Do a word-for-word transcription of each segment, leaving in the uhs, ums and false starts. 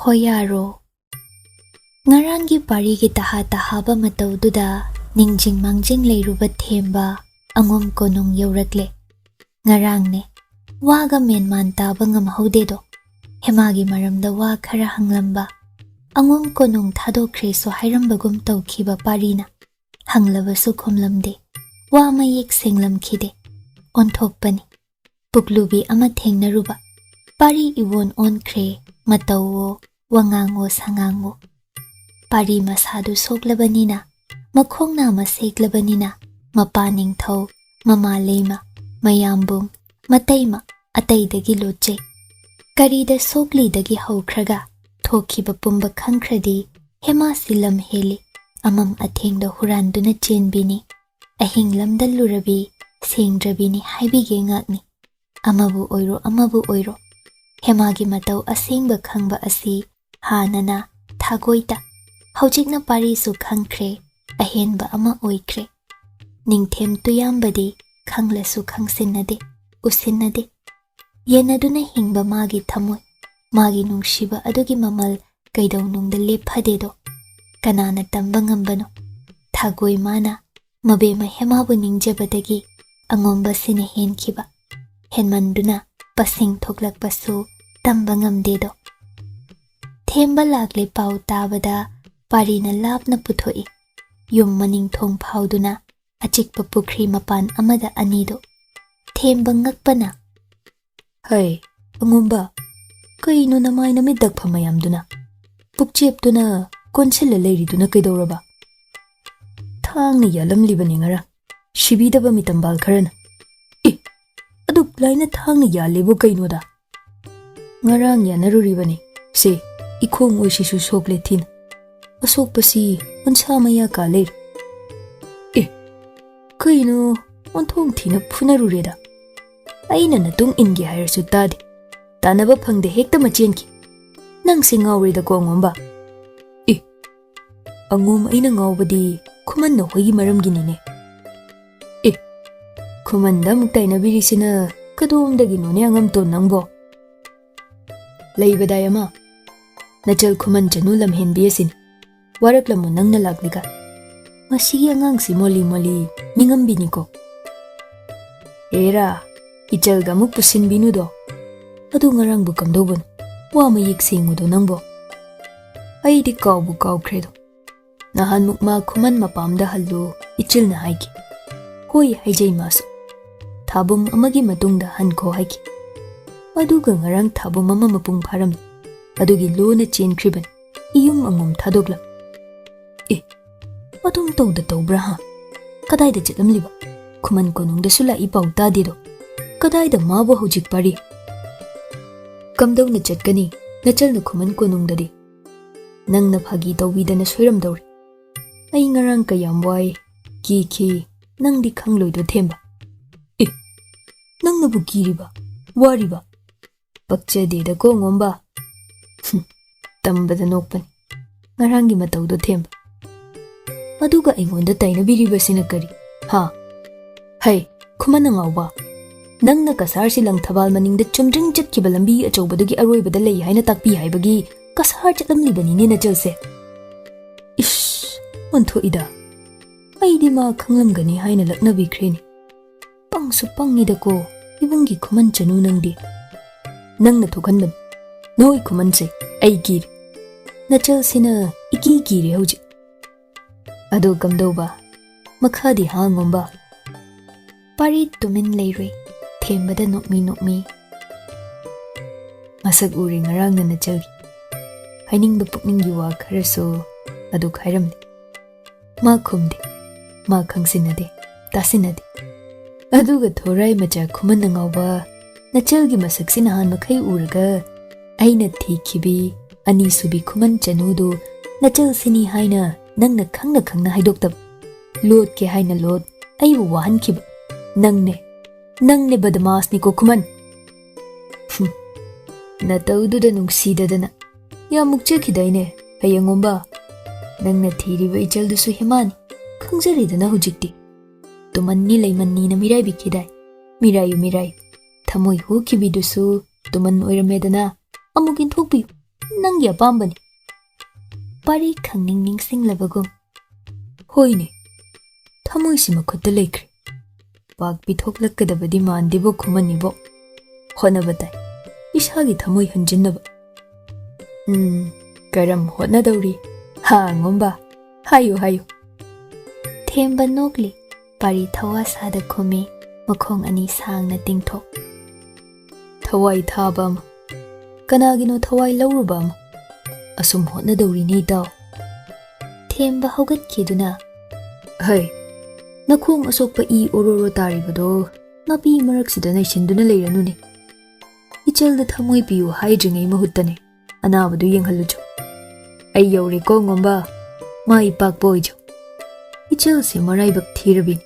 ꯍꯣꯌꯥꯔꯣ꯫ ꯉꯔꯥꯡꯒꯤ ꯄꯥꯔꯤꯒꯤ ꯇꯍꯥ ꯇꯍꯥꯕ ꯃꯇꯧꯗꯨꯗ ꯅꯤꯡꯖꯤꯡ ꯃꯥꯡꯖꯤꯡ ꯂꯩꯔꯨꯕ ꯊꯦꯝꯕ ꯑꯉꯣꯝ ꯀꯣꯅꯨꯡ ꯌꯧꯔꯛꯂꯦ꯫ ꯉꯔꯥꯡꯅꯦ, ꯋꯥꯒ ꯃꯦꯟꯃꯥꯟ ꯇꯥꯕ ꯉꯝꯍꯧꯗꯦꯗꯣ꯫ ꯍꯦꯃꯥꯒꯤ ꯃꯔꯝꯗ ꯋꯥ ꯈꯔ ꯍꯪꯂꯝꯕ, ꯑꯉꯣꯝ ꯀꯣꯅꯨꯡ ꯊꯥꯗꯣꯛꯈ꯭ꯔꯦꯁꯨ ꯍꯥꯏꯔꯝꯕꯒꯨꯝ ꯇꯧꯈꯤꯕ ꯄꯥꯔꯤꯅ ꯍꯪꯂꯕꯁꯨ ꯈꯨꯝꯂꯝꯗꯦ꯫ ꯋꯥ ꯃꯌꯦꯛ ꯁꯦꯡꯂꯝꯈꯤꯗꯦ꯫ ꯑꯣꯟꯊꯣꯛꯄꯅꯤ꯫ ꯄꯨꯛꯂꯨꯕꯤ ꯑꯃ ꯊꯦꯡꯅꯔꯨꯕ꯫ ꯄꯥꯔꯤ ꯏꯋꯣꯟ ꯑꯣꯟꯈ꯭ꯔꯦ, ꯃꯇꯧꯋꯣ, ꯋꯥꯉꯥꯡꯋꯣ ꯁꯉꯥꯡꯋꯣ꯫ ꯄꯥꯔꯤ ꯃꯁꯥꯗꯨ ꯁꯣꯛꯂꯕꯅꯤꯅ, ꯃꯈꯣꯡ ꯅꯥꯝꯃ ꯁꯦꯛꯂꯕꯅꯤꯅ, ꯃꯄꯥ ꯅꯤꯡꯊꯧ, ꯃꯃꯥ ꯂꯩꯃ, ꯃꯌꯥꯝꯕꯨꯡ, ꯃꯇꯩꯃ, ꯑꯇꯩꯗꯒꯤ ꯂꯣꯠꯆꯩ꯫ ꯀꯔꯤꯗ ꯁꯣꯛꯂꯤꯗꯒꯤ ꯍꯧꯈ꯭ꯔꯒ ꯊꯣꯛꯈꯤꯕ ꯄꯨꯝꯕ ꯈꯪꯈ꯭ꯔꯗꯤ ꯍꯦꯃꯥꯁꯤ ꯂꯝ ꯍꯦꯜꯂꯤ, ꯑꯃꯝ ꯑꯊꯦꯡꯗ ꯍꯨꯔꯥꯟꯗꯨꯅ ꯆꯦꯟꯕꯤꯅꯤ꯫ ꯑꯍꯤꯡ ꯂꯝꯗ ꯂꯨꯔꯕꯤ, ꯁꯦꯡꯗ꯭ꯔꯕꯤꯅꯤ ꯍꯥꯏꯕꯤꯒꯦ ꯉꯥꯛꯅꯤ꯫ ꯑꯃꯕꯨ ꯑꯣꯏꯔꯣ, ꯑꯃꯕꯨ ꯑꯣꯏꯔꯣ, ꯍꯦꯃꯥꯒꯤ ꯃꯇꯧ ꯑꯁꯦꯡꯕ ꯈꯪꯕ ꯑꯁꯤ ꯍꯥꯟꯅꯅ ꯊꯥꯒꯣꯏꯇ, ꯍꯧꯖꯤꯛꯅ ꯄꯥꯔꯤꯁꯨ ꯈꯪꯈ꯭ꯔꯦ, ꯑꯍꯦꯟꯕ ꯑꯃ ꯑꯣꯏꯈ꯭ꯔꯦ꯫ ꯅꯤꯡꯊꯦꯝ ꯇꯨꯌꯥꯝꯕꯗꯤ ꯈꯪꯂꯁꯨ ꯈꯪꯁꯤꯟꯅꯗꯦ, ꯎꯁꯤꯟꯅꯗꯦ꯫ ꯌꯦꯟꯅꯗꯨꯅ ꯍꯤꯡꯕ ꯃꯥꯒꯤ ꯊꯃꯣꯏ, ꯃꯥꯒꯤ ꯅꯨꯡꯁꯤꯕ ꯑꯗꯨꯒꯤ ꯃꯃꯜ ꯀꯩꯗꯧꯅꯨꯡꯗ ꯂꯦꯞꯐꯗꯦꯗꯣ꯫ ꯀꯅꯥꯅ ꯇꯝꯕ ꯉꯝꯕꯅꯣ? ꯊꯥꯒꯣꯏ ꯃꯥꯅ ꯃꯕꯦꯝꯃ ꯍꯦꯃꯥꯕꯨ ꯅꯤꯡꯖꯕꯗꯒꯤ ꯑꯉꯣꯝꯕꯁꯤꯅ ꯍꯦꯟꯈꯤꯕ꯫ ꯍꯦꯟꯃꯟꯗꯨꯅ ꯄꯁꯦꯡ ꯊꯣꯛꯂꯛꯄꯁꯨ ꯇꯝꯕ ꯉꯝꯗꯦꯗꯣ꯫ ꯊꯦꯝꯕ ꯂꯥꯛꯂꯦ ꯄꯥꯎ ꯇꯥꯕꯗ ꯄꯥꯔꯤꯅ ꯂꯥꯞꯅ ꯄꯨꯊꯣꯛꯏ꯫ ꯌꯨꯝ ꯃꯅꯤꯡ ꯊꯣꯡ ꯐꯥꯎꯗꯨꯅ ꯑꯆꯤꯛꯄ ꯄꯨꯈ꯭ꯔꯤ ꯃꯄꯥꯟ ꯑꯃꯗ ꯑꯅꯤꯗꯣ꯫ ꯊꯦꯝꯕ ꯉꯛꯄꯅ, "ꯍꯩ, ꯑꯉꯣꯝꯕ, ꯀꯩꯅꯣ ꯅꯃꯥꯏ ꯅꯃꯤꯠ ꯗꯛꯐ ꯃꯌꯥꯝꯗꯨꯅ? ꯄꯨꯛꯆꯦꯞꯇꯨꯅ ꯀꯣꯟꯁꯤꯜꯂ ꯂꯩꯔꯤꯗꯨꯅ ꯀꯩꯗꯧꯔꯕ? ꯊꯥꯡꯅ ꯌꯥꯜꯂꯝꯂꯤꯕꯅꯤ ꯉꯔꯥꯡ, ꯁꯤꯕꯤꯗꯕ ꯃꯤꯇꯝꯕꯥꯜ ꯈꯔꯅ꯫ ꯑꯦ, ꯑꯗꯨꯛ ꯂꯥꯏꯅ ꯊꯥꯡꯅ ꯌꯥꯜꯂꯦꯕꯨ ꯀꯩꯅꯣꯗ? ꯉꯔꯥꯡ ꯌꯥꯟꯅꯔꯨꯔꯤꯕꯅꯤ꯫ ꯁꯦ, ꯏꯈꯣꯡ ꯑꯣꯏꯁꯤꯁꯨ ꯁꯣꯛꯂꯦ ꯊꯤꯅ꯫ ꯑꯁꯣꯛꯄꯁꯤ ꯎꯟꯁꯥ ꯃꯌꯥ ꯀꯥ ꯂꯩꯔꯦ꯫ ꯑꯦ, ꯀꯩꯅꯣ, ꯑꯣꯟꯊꯣꯡ ꯊꯤꯅ ꯐꯨꯅꯔꯨꯔꯦꯗ꯫ ꯑꯩꯅ ꯅꯇꯨꯡ ꯏꯟꯒꯦ ꯍꯥꯏꯔꯁꯨ ꯇꯥꯗꯦ꯫ ꯇꯥꯟꯅꯕ ꯐꯪꯗꯦ, ꯍꯦꯛꯇ ꯃꯆꯦꯟꯈꯤ꯫ ꯅꯪꯁꯦ ꯉꯥꯎꯔꯦꯗꯀꯣ, ꯑꯉꯣꯝꯕ꯫ ꯑꯦ, ꯑꯉꯣꯝ ꯑꯩꯅ ꯉꯥꯎꯕꯗꯤ ꯈꯨꯃꯟ ꯅꯈꯣꯏꯒꯤ ꯃꯔꯝꯒꯤꯅꯤꯅꯦ꯫ ꯑꯦ, ꯈꯨꯃꯟꯗ ꯑꯃꯨꯛ ꯇꯥꯏꯅꯕꯤꯔꯤꯁꯤꯅ ꯀꯗꯣꯝꯗꯒꯤꯅꯣꯅꯦ, ꯑꯉꯝꯇꯣꯟ ꯅꯪꯕꯣ? ꯂꯩꯕꯗꯥꯏ ꯑꯃ꯫ ꯅꯆꯜ ꯈꯨꯃꯟ ꯆꯅꯨ ꯂꯝꯍꯦꯟꯕꯤ ꯑꯁꯤꯅꯤ꯫ ꯋꯥꯔꯛꯂꯝꯃꯣ ꯅꯪꯅ ꯂꯥꯛꯂꯒ꯫ ꯃꯁꯤꯒꯤ ꯑꯉꯥꯡꯁꯤ ꯃꯣꯂꯤ ꯃꯣꯂꯤ ꯃꯤꯉꯝꯕꯤꯅꯤꯀꯣ꯫ ꯍꯦꯔꯥ, ꯏꯆꯜꯒ ꯑꯃꯨꯛ ꯄꯨꯁꯤꯟꯕꯤꯅꯨꯗꯣ꯫ ꯑꯗꯨ ꯉꯔꯥꯡꯕꯨ ꯀꯝꯗꯧꯕꯅꯣ? ꯋꯥ ꯃꯌꯦꯛ ꯁꯦꯡꯉꯨꯗꯣ ꯅꯪꯕꯣ꯫ ꯑꯩꯗꯤ ꯀꯥꯎꯕꯨ ꯀꯥꯎꯈ꯭ꯔꯦꯗꯣ꯫ ꯅꯍꯥꯟꯃꯨꯛ ꯃꯥ ꯈꯨꯃꯟ ꯃꯄꯥꯝꯗ ꯍꯜꯂꯨ ꯏꯆꯤꯜꯅ ꯍꯥꯏꯈꯤ꯫ ꯍꯣꯏ ꯍꯥꯏꯖꯩ ꯃꯥꯁꯨ꯫ ꯊꯥꯕꯨꯝ ꯑꯃꯒꯤ ꯃꯇꯨꯡꯗ ꯍꯟꯈꯣ ꯍꯥꯏꯈꯤ꯫ ꯑꯗꯨꯒ ꯉꯔꯥꯡ ꯊꯥꯕꯨꯝ ꯑꯃ ꯃꯄꯨꯡ ꯐꯥꯔꯝꯃꯤ꯫ ꯑꯗꯨꯒꯤ ꯂꯣꯟꯅ ꯆꯦꯟꯈ꯭ꯔꯤꯕꯅꯤ꯫ ꯏꯌꯨꯝ ꯑꯉꯣꯝ ꯊꯥꯗꯣꯛꯂꯝ꯫ ꯑꯦ, ꯑꯗꯨꯝ ꯇꯧꯗ ꯇꯧꯕ꯭ꯔꯥ ꯍꯥ? ꯀꯗꯥꯏꯗ ꯆꯠꯂꯝꯂꯤꯕ? ꯈꯨꯃꯟ ꯀꯣꯅꯨꯡꯗꯁꯨ ꯂꯥꯛꯏ ꯄꯥꯎ ꯇꯥꯗꯦꯗꯣ꯫ ꯀꯗꯥꯏꯗ ꯃꯥꯕꯨ ꯍꯧꯖꯤꯛ ꯄꯥꯔꯤ? ꯀꯝꯗꯧꯅ ꯆꯠꯀꯅꯤ? ꯅꯆꯜꯅ ꯈꯨꯃꯟ ꯀꯣꯅꯨꯡꯗꯗꯤ꯫ ꯅꯪꯅ ꯐꯥꯒꯤ ꯇꯧꯕꯤꯗꯅ ꯁꯣꯏꯔꯝꯗꯧꯔꯤ꯫ ꯑꯩ ꯉꯔꯥꯡ ꯀꯌꯥꯝ ꯋꯥꯏ, ꯀꯤꯈꯤ, ꯅꯪꯗꯤ ꯈꯪꯂꯣꯏꯗꯣ ꯊꯦꯝꯕ꯫ ꯑꯦ, ꯅꯪꯅꯕꯨ ꯀꯤꯔꯤꯕ, ꯋꯥꯔꯤꯕ? ꯄꯛꯆꯗꯦꯗꯀꯣ ꯉꯣꯝꯕ꯫ ꯍꯨꯝ, ꯇꯝꯕꯗ ꯅꯣꯛꯄꯅꯤ꯫ ꯉꯔꯥꯡꯒꯤ ꯃꯇꯧꯗꯣ ꯊꯦꯝꯕ꯫ ꯑꯗꯨꯒ ꯑꯩꯉꯣꯟꯗ ꯇꯥꯏꯅꯕꯤꯔꯤꯕꯁꯤꯅ ꯀꯔꯤ? ꯍꯥ? ꯍꯩ, ꯈꯨꯃꯟ ꯑꯉꯥꯎꯕ꯫ ꯅꯪꯅ ꯀꯁꯥꯔꯁꯤ ꯂꯪꯊꯕꯥꯜ ꯃꯅꯤꯡꯗ ꯆꯨꯝꯗ꯭ꯔꯤꯡ ꯆꯠꯈꯤꯕ ꯂꯝꯕꯤ ꯑꯆꯧꯕꯗꯨꯒꯤ ꯑꯔꯣꯏꯕꯗ ꯂꯩ ꯍꯥꯏꯅ ꯇꯥꯛꯄꯤ ꯍꯥꯏꯕꯒꯤ ꯀꯁꯥꯔ ꯆꯠꯂꯝꯂꯤꯕꯅꯤꯅꯦ ꯅꯆꯜꯁꯦ꯫ ꯏꯁ, ꯑꯣꯟꯊꯣꯛꯏꯗ꯫ ꯑꯩꯗꯤ ꯃꯥ ꯈꯪꯂꯝꯒꯅꯤ ꯍꯥꯏꯅ ꯂꯛꯅꯕꯤꯈ꯭ꯔꯦꯅꯦ꯫ ꯄꯪꯁꯨ ꯄꯪꯉꯤꯗꯀꯣ, ꯏꯕꯨꯡꯒꯤ ꯈꯨꯃꯟ ꯆꯅꯨ ꯅꯪꯗꯤ꯫ ꯅꯪꯅ ꯊꯣꯛꯍꯟꯕꯅꯤ꯫ ꯅꯣꯏ ꯈꯨꯃꯟꯁꯦ ꯑꯩ ꯀꯤꯔꯦ꯫ ꯅꯆꯜꯁꯤꯅ ꯏꯀꯤ ꯀꯤꯔꯦ ꯍꯧꯖꯤꯛ꯫ ꯑꯗꯣ ꯀꯝꯗꯧꯕ? ꯃꯈꯥꯗꯤ ꯍꯥꯡꯉꯣꯝꯕ꯫ ꯄꯥꯔꯤ ꯇꯨꯃꯤꯟ ꯂꯩꯔꯨꯏ꯫ ꯊꯦꯝꯕꯗ ꯅꯣꯛꯃꯤ ꯅꯣꯛꯃꯤ꯫ ꯃꯁꯛ ꯎꯔꯦ ꯉꯔꯥꯡꯅ ꯅꯆꯜꯒꯤ꯫ ꯍꯥꯏꯅꯤꯡꯕ ꯄꯨꯛꯅꯤꯡꯒꯤ ꯋꯥ ꯈꯔꯁꯨ ꯑꯗꯨ ꯈꯥꯏꯔꯝꯂꯦ꯫ ꯃꯥ ꯈꯨꯝꯗꯦ꯫ ꯃꯥ ꯈꯪꯁꯤꯟꯅꯗꯦ, ꯇꯥꯁꯤꯟꯅꯗꯦ꯫ ꯑꯗꯨꯒ ꯊꯣꯔꯥꯏ ꯃꯆꯥ ꯈꯨꯃꯟ ꯑꯉꯥꯎꯕ, ꯅꯆꯜꯒꯤ ꯃꯁꯛꯁꯤ ꯅꯍꯥꯟ ꯃꯈꯩ ꯎꯔꯒ ꯑꯩꯅ ꯊꯤꯈꯤꯕꯤ ꯑꯅꯤꯁꯨꯕꯤ ꯈꯨꯃꯟ ꯆꯅꯨꯗꯨ ꯅꯆꯜꯁꯤꯅꯤ ꯍꯥꯏꯅ ꯅꯪꯅ ꯈꯪꯅ ꯈꯪꯅ ꯍꯥꯏꯗꯣꯛꯇꯕ꯫ ꯂꯣꯠꯀꯦ ꯍꯥꯏꯅ ꯂꯣꯠ, ꯑꯩꯕꯨ ꯋꯥꯍꯟꯈꯤꯕ꯫ ꯅꯪꯅꯦ, ꯅꯪꯅꯦ ꯕꯗꯃꯥꯁꯅꯤꯀꯣ ꯈꯨꯃꯟ꯫ ꯍꯨꯝ, ꯅꯇꯧꯗꯨꯗ ꯅꯨꯡꯁꯤꯗꯗꯅ ꯌꯥꯝ ꯃꯨꯛꯆꯈꯤꯗꯥꯏꯅꯦ ꯍꯌꯦꯡꯉꯣꯝꯕ? ꯅꯪꯅ ꯊꯤꯔꯤꯕ ꯏꯆꯜꯗꯨꯁꯨ ꯍꯦꯃꯥꯅꯤ꯫ ꯈꯪꯖꯔꯦꯗꯅ ꯍꯧꯖꯤꯛꯇꯤ꯫ ꯇꯨꯃꯟꯅꯤ ꯂꯩꯃꯟꯅꯤꯅ ꯃꯤꯔꯥꯏꯕꯤꯈꯤꯗꯥꯏ꯫ ꯃꯤꯔꯥꯏꯌꯨ ꯃꯤꯔꯥꯏ꯫ ꯊꯃꯣꯏ ꯍꯨꯈꯤꯕꯤꯗꯨꯁꯨ ꯇꯨꯃꯟ ꯑꯣꯏꯔꯝꯃꯦꯗꯅ꯫ ꯑꯃꯨꯛ ꯏꯟꯊꯣꯛꯄꯤꯌꯨ꯫ ꯅꯪꯒꯤ ꯑꯄꯥꯝꯕꯅꯤ꯫ ꯄꯥꯔꯤ ꯈꯪꯅꯤꯡ ꯅꯤꯡꯁꯤꯡꯂꯕꯒꯨꯝ, "ꯍꯣꯏꯅꯦ, ꯊꯃꯣꯏꯁꯤ ꯃꯈꯨꯠꯇ ꯂꯩꯈ꯭ꯔꯦ꯫ ꯄꯥꯛ ꯄꯤꯊꯣꯛꯂꯛꯀꯗꯕꯗꯤ ꯃꯥꯟꯗꯦꯕꯣ ꯈꯨꯃꯟ ꯏꯕꯣ꯫ ꯍꯣꯠꯅꯕ ꯇꯥꯏ, ꯏꯁꯥꯒꯤ ꯊꯃꯣꯏ ꯍꯟꯖꯤꯟꯅꯕ꯫ ꯎꯝ, ꯀꯔꯝ ꯍꯣꯠꯅꯗꯧꯔꯤ? ꯍꯥ, ꯉꯣꯝꯕ? ꯍꯥꯏꯌꯨ, ꯍꯥꯏꯌꯨ꯫" ꯊꯦꯝꯕ ꯅꯣꯛꯂꯤ꯫ ꯄꯥꯔꯤ ꯊꯋꯥ ꯁꯥꯗ ꯈꯨꯝꯃꯤ, ꯃꯈꯣꯡ ꯑꯅꯤ ꯁꯥꯡꯅ ꯇꯤꯡꯊꯣꯛ꯫ "ꯊꯋꯥꯏ ꯊꯥꯕ ꯑꯃ꯫ ꯀꯅꯥꯒꯤꯅꯣ ꯊꯋꯥꯏ ꯂꯧꯔꯨꯕ ꯑꯃ? ꯑꯁꯨꯝ ꯍꯣꯠꯅꯗꯧꯔꯤꯅꯤ, ꯏꯇꯥꯎ꯫" ꯊꯦꯝꯕ ꯍꯧꯒꯠꯈꯤꯗꯨꯅ, "ꯍꯩ, ꯅꯈꯣꯡ ꯑꯁꯣꯛꯄ ꯏ ꯑꯣꯔꯣꯔꯣ ꯇꯥꯔꯤꯕꯗꯣ ꯃꯄꯤ ꯃꯔꯛꯁꯤꯗ ꯅꯩꯁꯤꯟꯗꯨꯅ ꯂꯩꯔꯅꯨꯅꯦ꯫ ꯏꯆꯜꯗ ꯊꯃꯣꯏ ꯄꯤꯌꯨ ꯍꯥꯏꯗ꯭ꯔꯤꯉꯩ ꯃꯍꯨꯠꯇꯅꯦ, ꯑꯅꯥꯕꯗꯨ ꯌꯦꯡꯍꯜꯂꯨꯆꯣ꯫ ꯑꯩ ꯌꯧꯔꯦꯀꯣ, ꯉꯣꯝꯕ꯫ ꯃꯥꯏ ꯄꯥꯛꯄ ꯑꯣꯏꯖꯧ꯫ ꯏꯆꯜꯁꯦ ꯃꯔꯥꯏꯕꯛ ꯊꯤꯔꯕꯤꯅꯤ꯫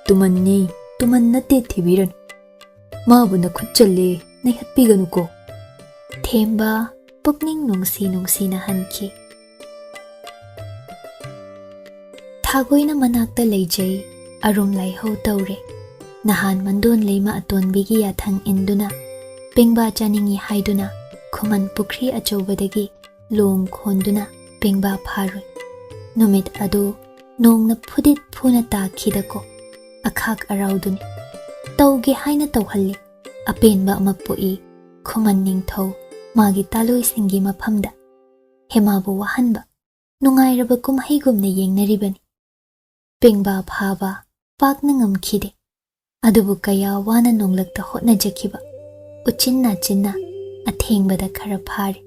ꯇꯨꯃꯟꯅꯤ, ꯇꯨꯃꯟ ꯅꯠꯇꯦ, ꯊꯤꯕꯤꯔꯅꯨ꯫ ꯃꯥꯕꯨ ꯅꯈꯨꯠ ꯆꯜꯂꯦ, ꯅꯩꯍꯠꯄꯤꯒꯅꯨꯀꯣ꯫" ꯊꯦꯝꯕ ꯄꯨꯛꯅꯤꯡ ꯅꯨꯡꯁꯤ ꯅꯨꯡꯁꯤꯅ ꯍꯟꯈꯤ꯫ ꯊꯥꯒꯣꯏꯅ ꯃꯅꯥꯛꯇ ꯂꯩꯖꯩ, ꯑꯔꯨꯝ ꯂꯥꯏꯍꯧ ꯇꯧꯔꯦ꯫ ꯅꯍꯥꯟ ꯃꯟꯗꯣꯟ ꯂꯩꯃ ꯑꯇꯣꯟꯕꯤꯒꯤ ꯌꯥꯊꯪ ꯏꯟꯗꯨꯅ ꯄꯦꯡꯕꯥ ꯆꯥꯅꯤꯡꯏ ꯍꯥꯏꯗꯨꯅ ꯈꯨꯃꯟ ꯄꯨꯈ꯭ꯔꯤ ꯑꯆꯧꯕꯗꯒꯤ ꯂꯣꯡ ꯈꯣꯟꯗꯨꯅ ꯄꯦꯡꯕꯥ ꯐꯥꯔꯨꯏ꯫ ꯅꯨꯃꯤꯠ ꯑꯗꯨ ꯅꯣꯡꯅ ꯐꯨꯗꯤꯠ ꯐꯨꯅ ꯇꯥꯈꯤꯗꯀꯣ꯫ ꯑꯈꯥꯛ ꯑꯔꯥꯎꯗꯨꯅꯤ꯫ ꯇꯧꯒꯦ ꯍꯥꯏꯅ ꯇꯧꯍꯜꯂꯤ꯫ ꯑꯄꯦꯟꯕ ꯑꯃ ꯄꯣꯛꯏ꯫ ꯈꯨꯃꯟ ꯅꯤꯡꯊꯧ ꯃꯥꯒꯤ ꯇꯥꯂꯣꯏꯁꯤꯡꯒꯤ ꯃꯐꯝꯗ ꯍꯦꯃꯥꯕꯨ ꯋꯥꯍꯟꯕ ꯅꯨꯡꯉꯥꯏꯔꯕ ꯀꯨꯝꯍꯩꯒꯨꯝꯅ ꯌꯦꯡꯅꯔꯤꯕꯅꯤ꯫ ꯄꯦꯡꯕꯥ ꯐꯥꯕ ꯄꯥꯛꯅ ꯉꯝꯈꯤꯗꯦ꯫ ꯑꯗꯨꯕꯨ ꯀꯌꯥ ꯋꯥꯅ ꯅꯣꯡꯂꯛꯇ ꯍꯣꯠꯅꯖꯈꯤꯕ ꯎꯆꯤꯟ ꯅꯥꯆꯤꯟꯅ ꯑꯊꯦꯡꯕꯗ ꯈꯔ ꯐꯥꯔꯦ꯫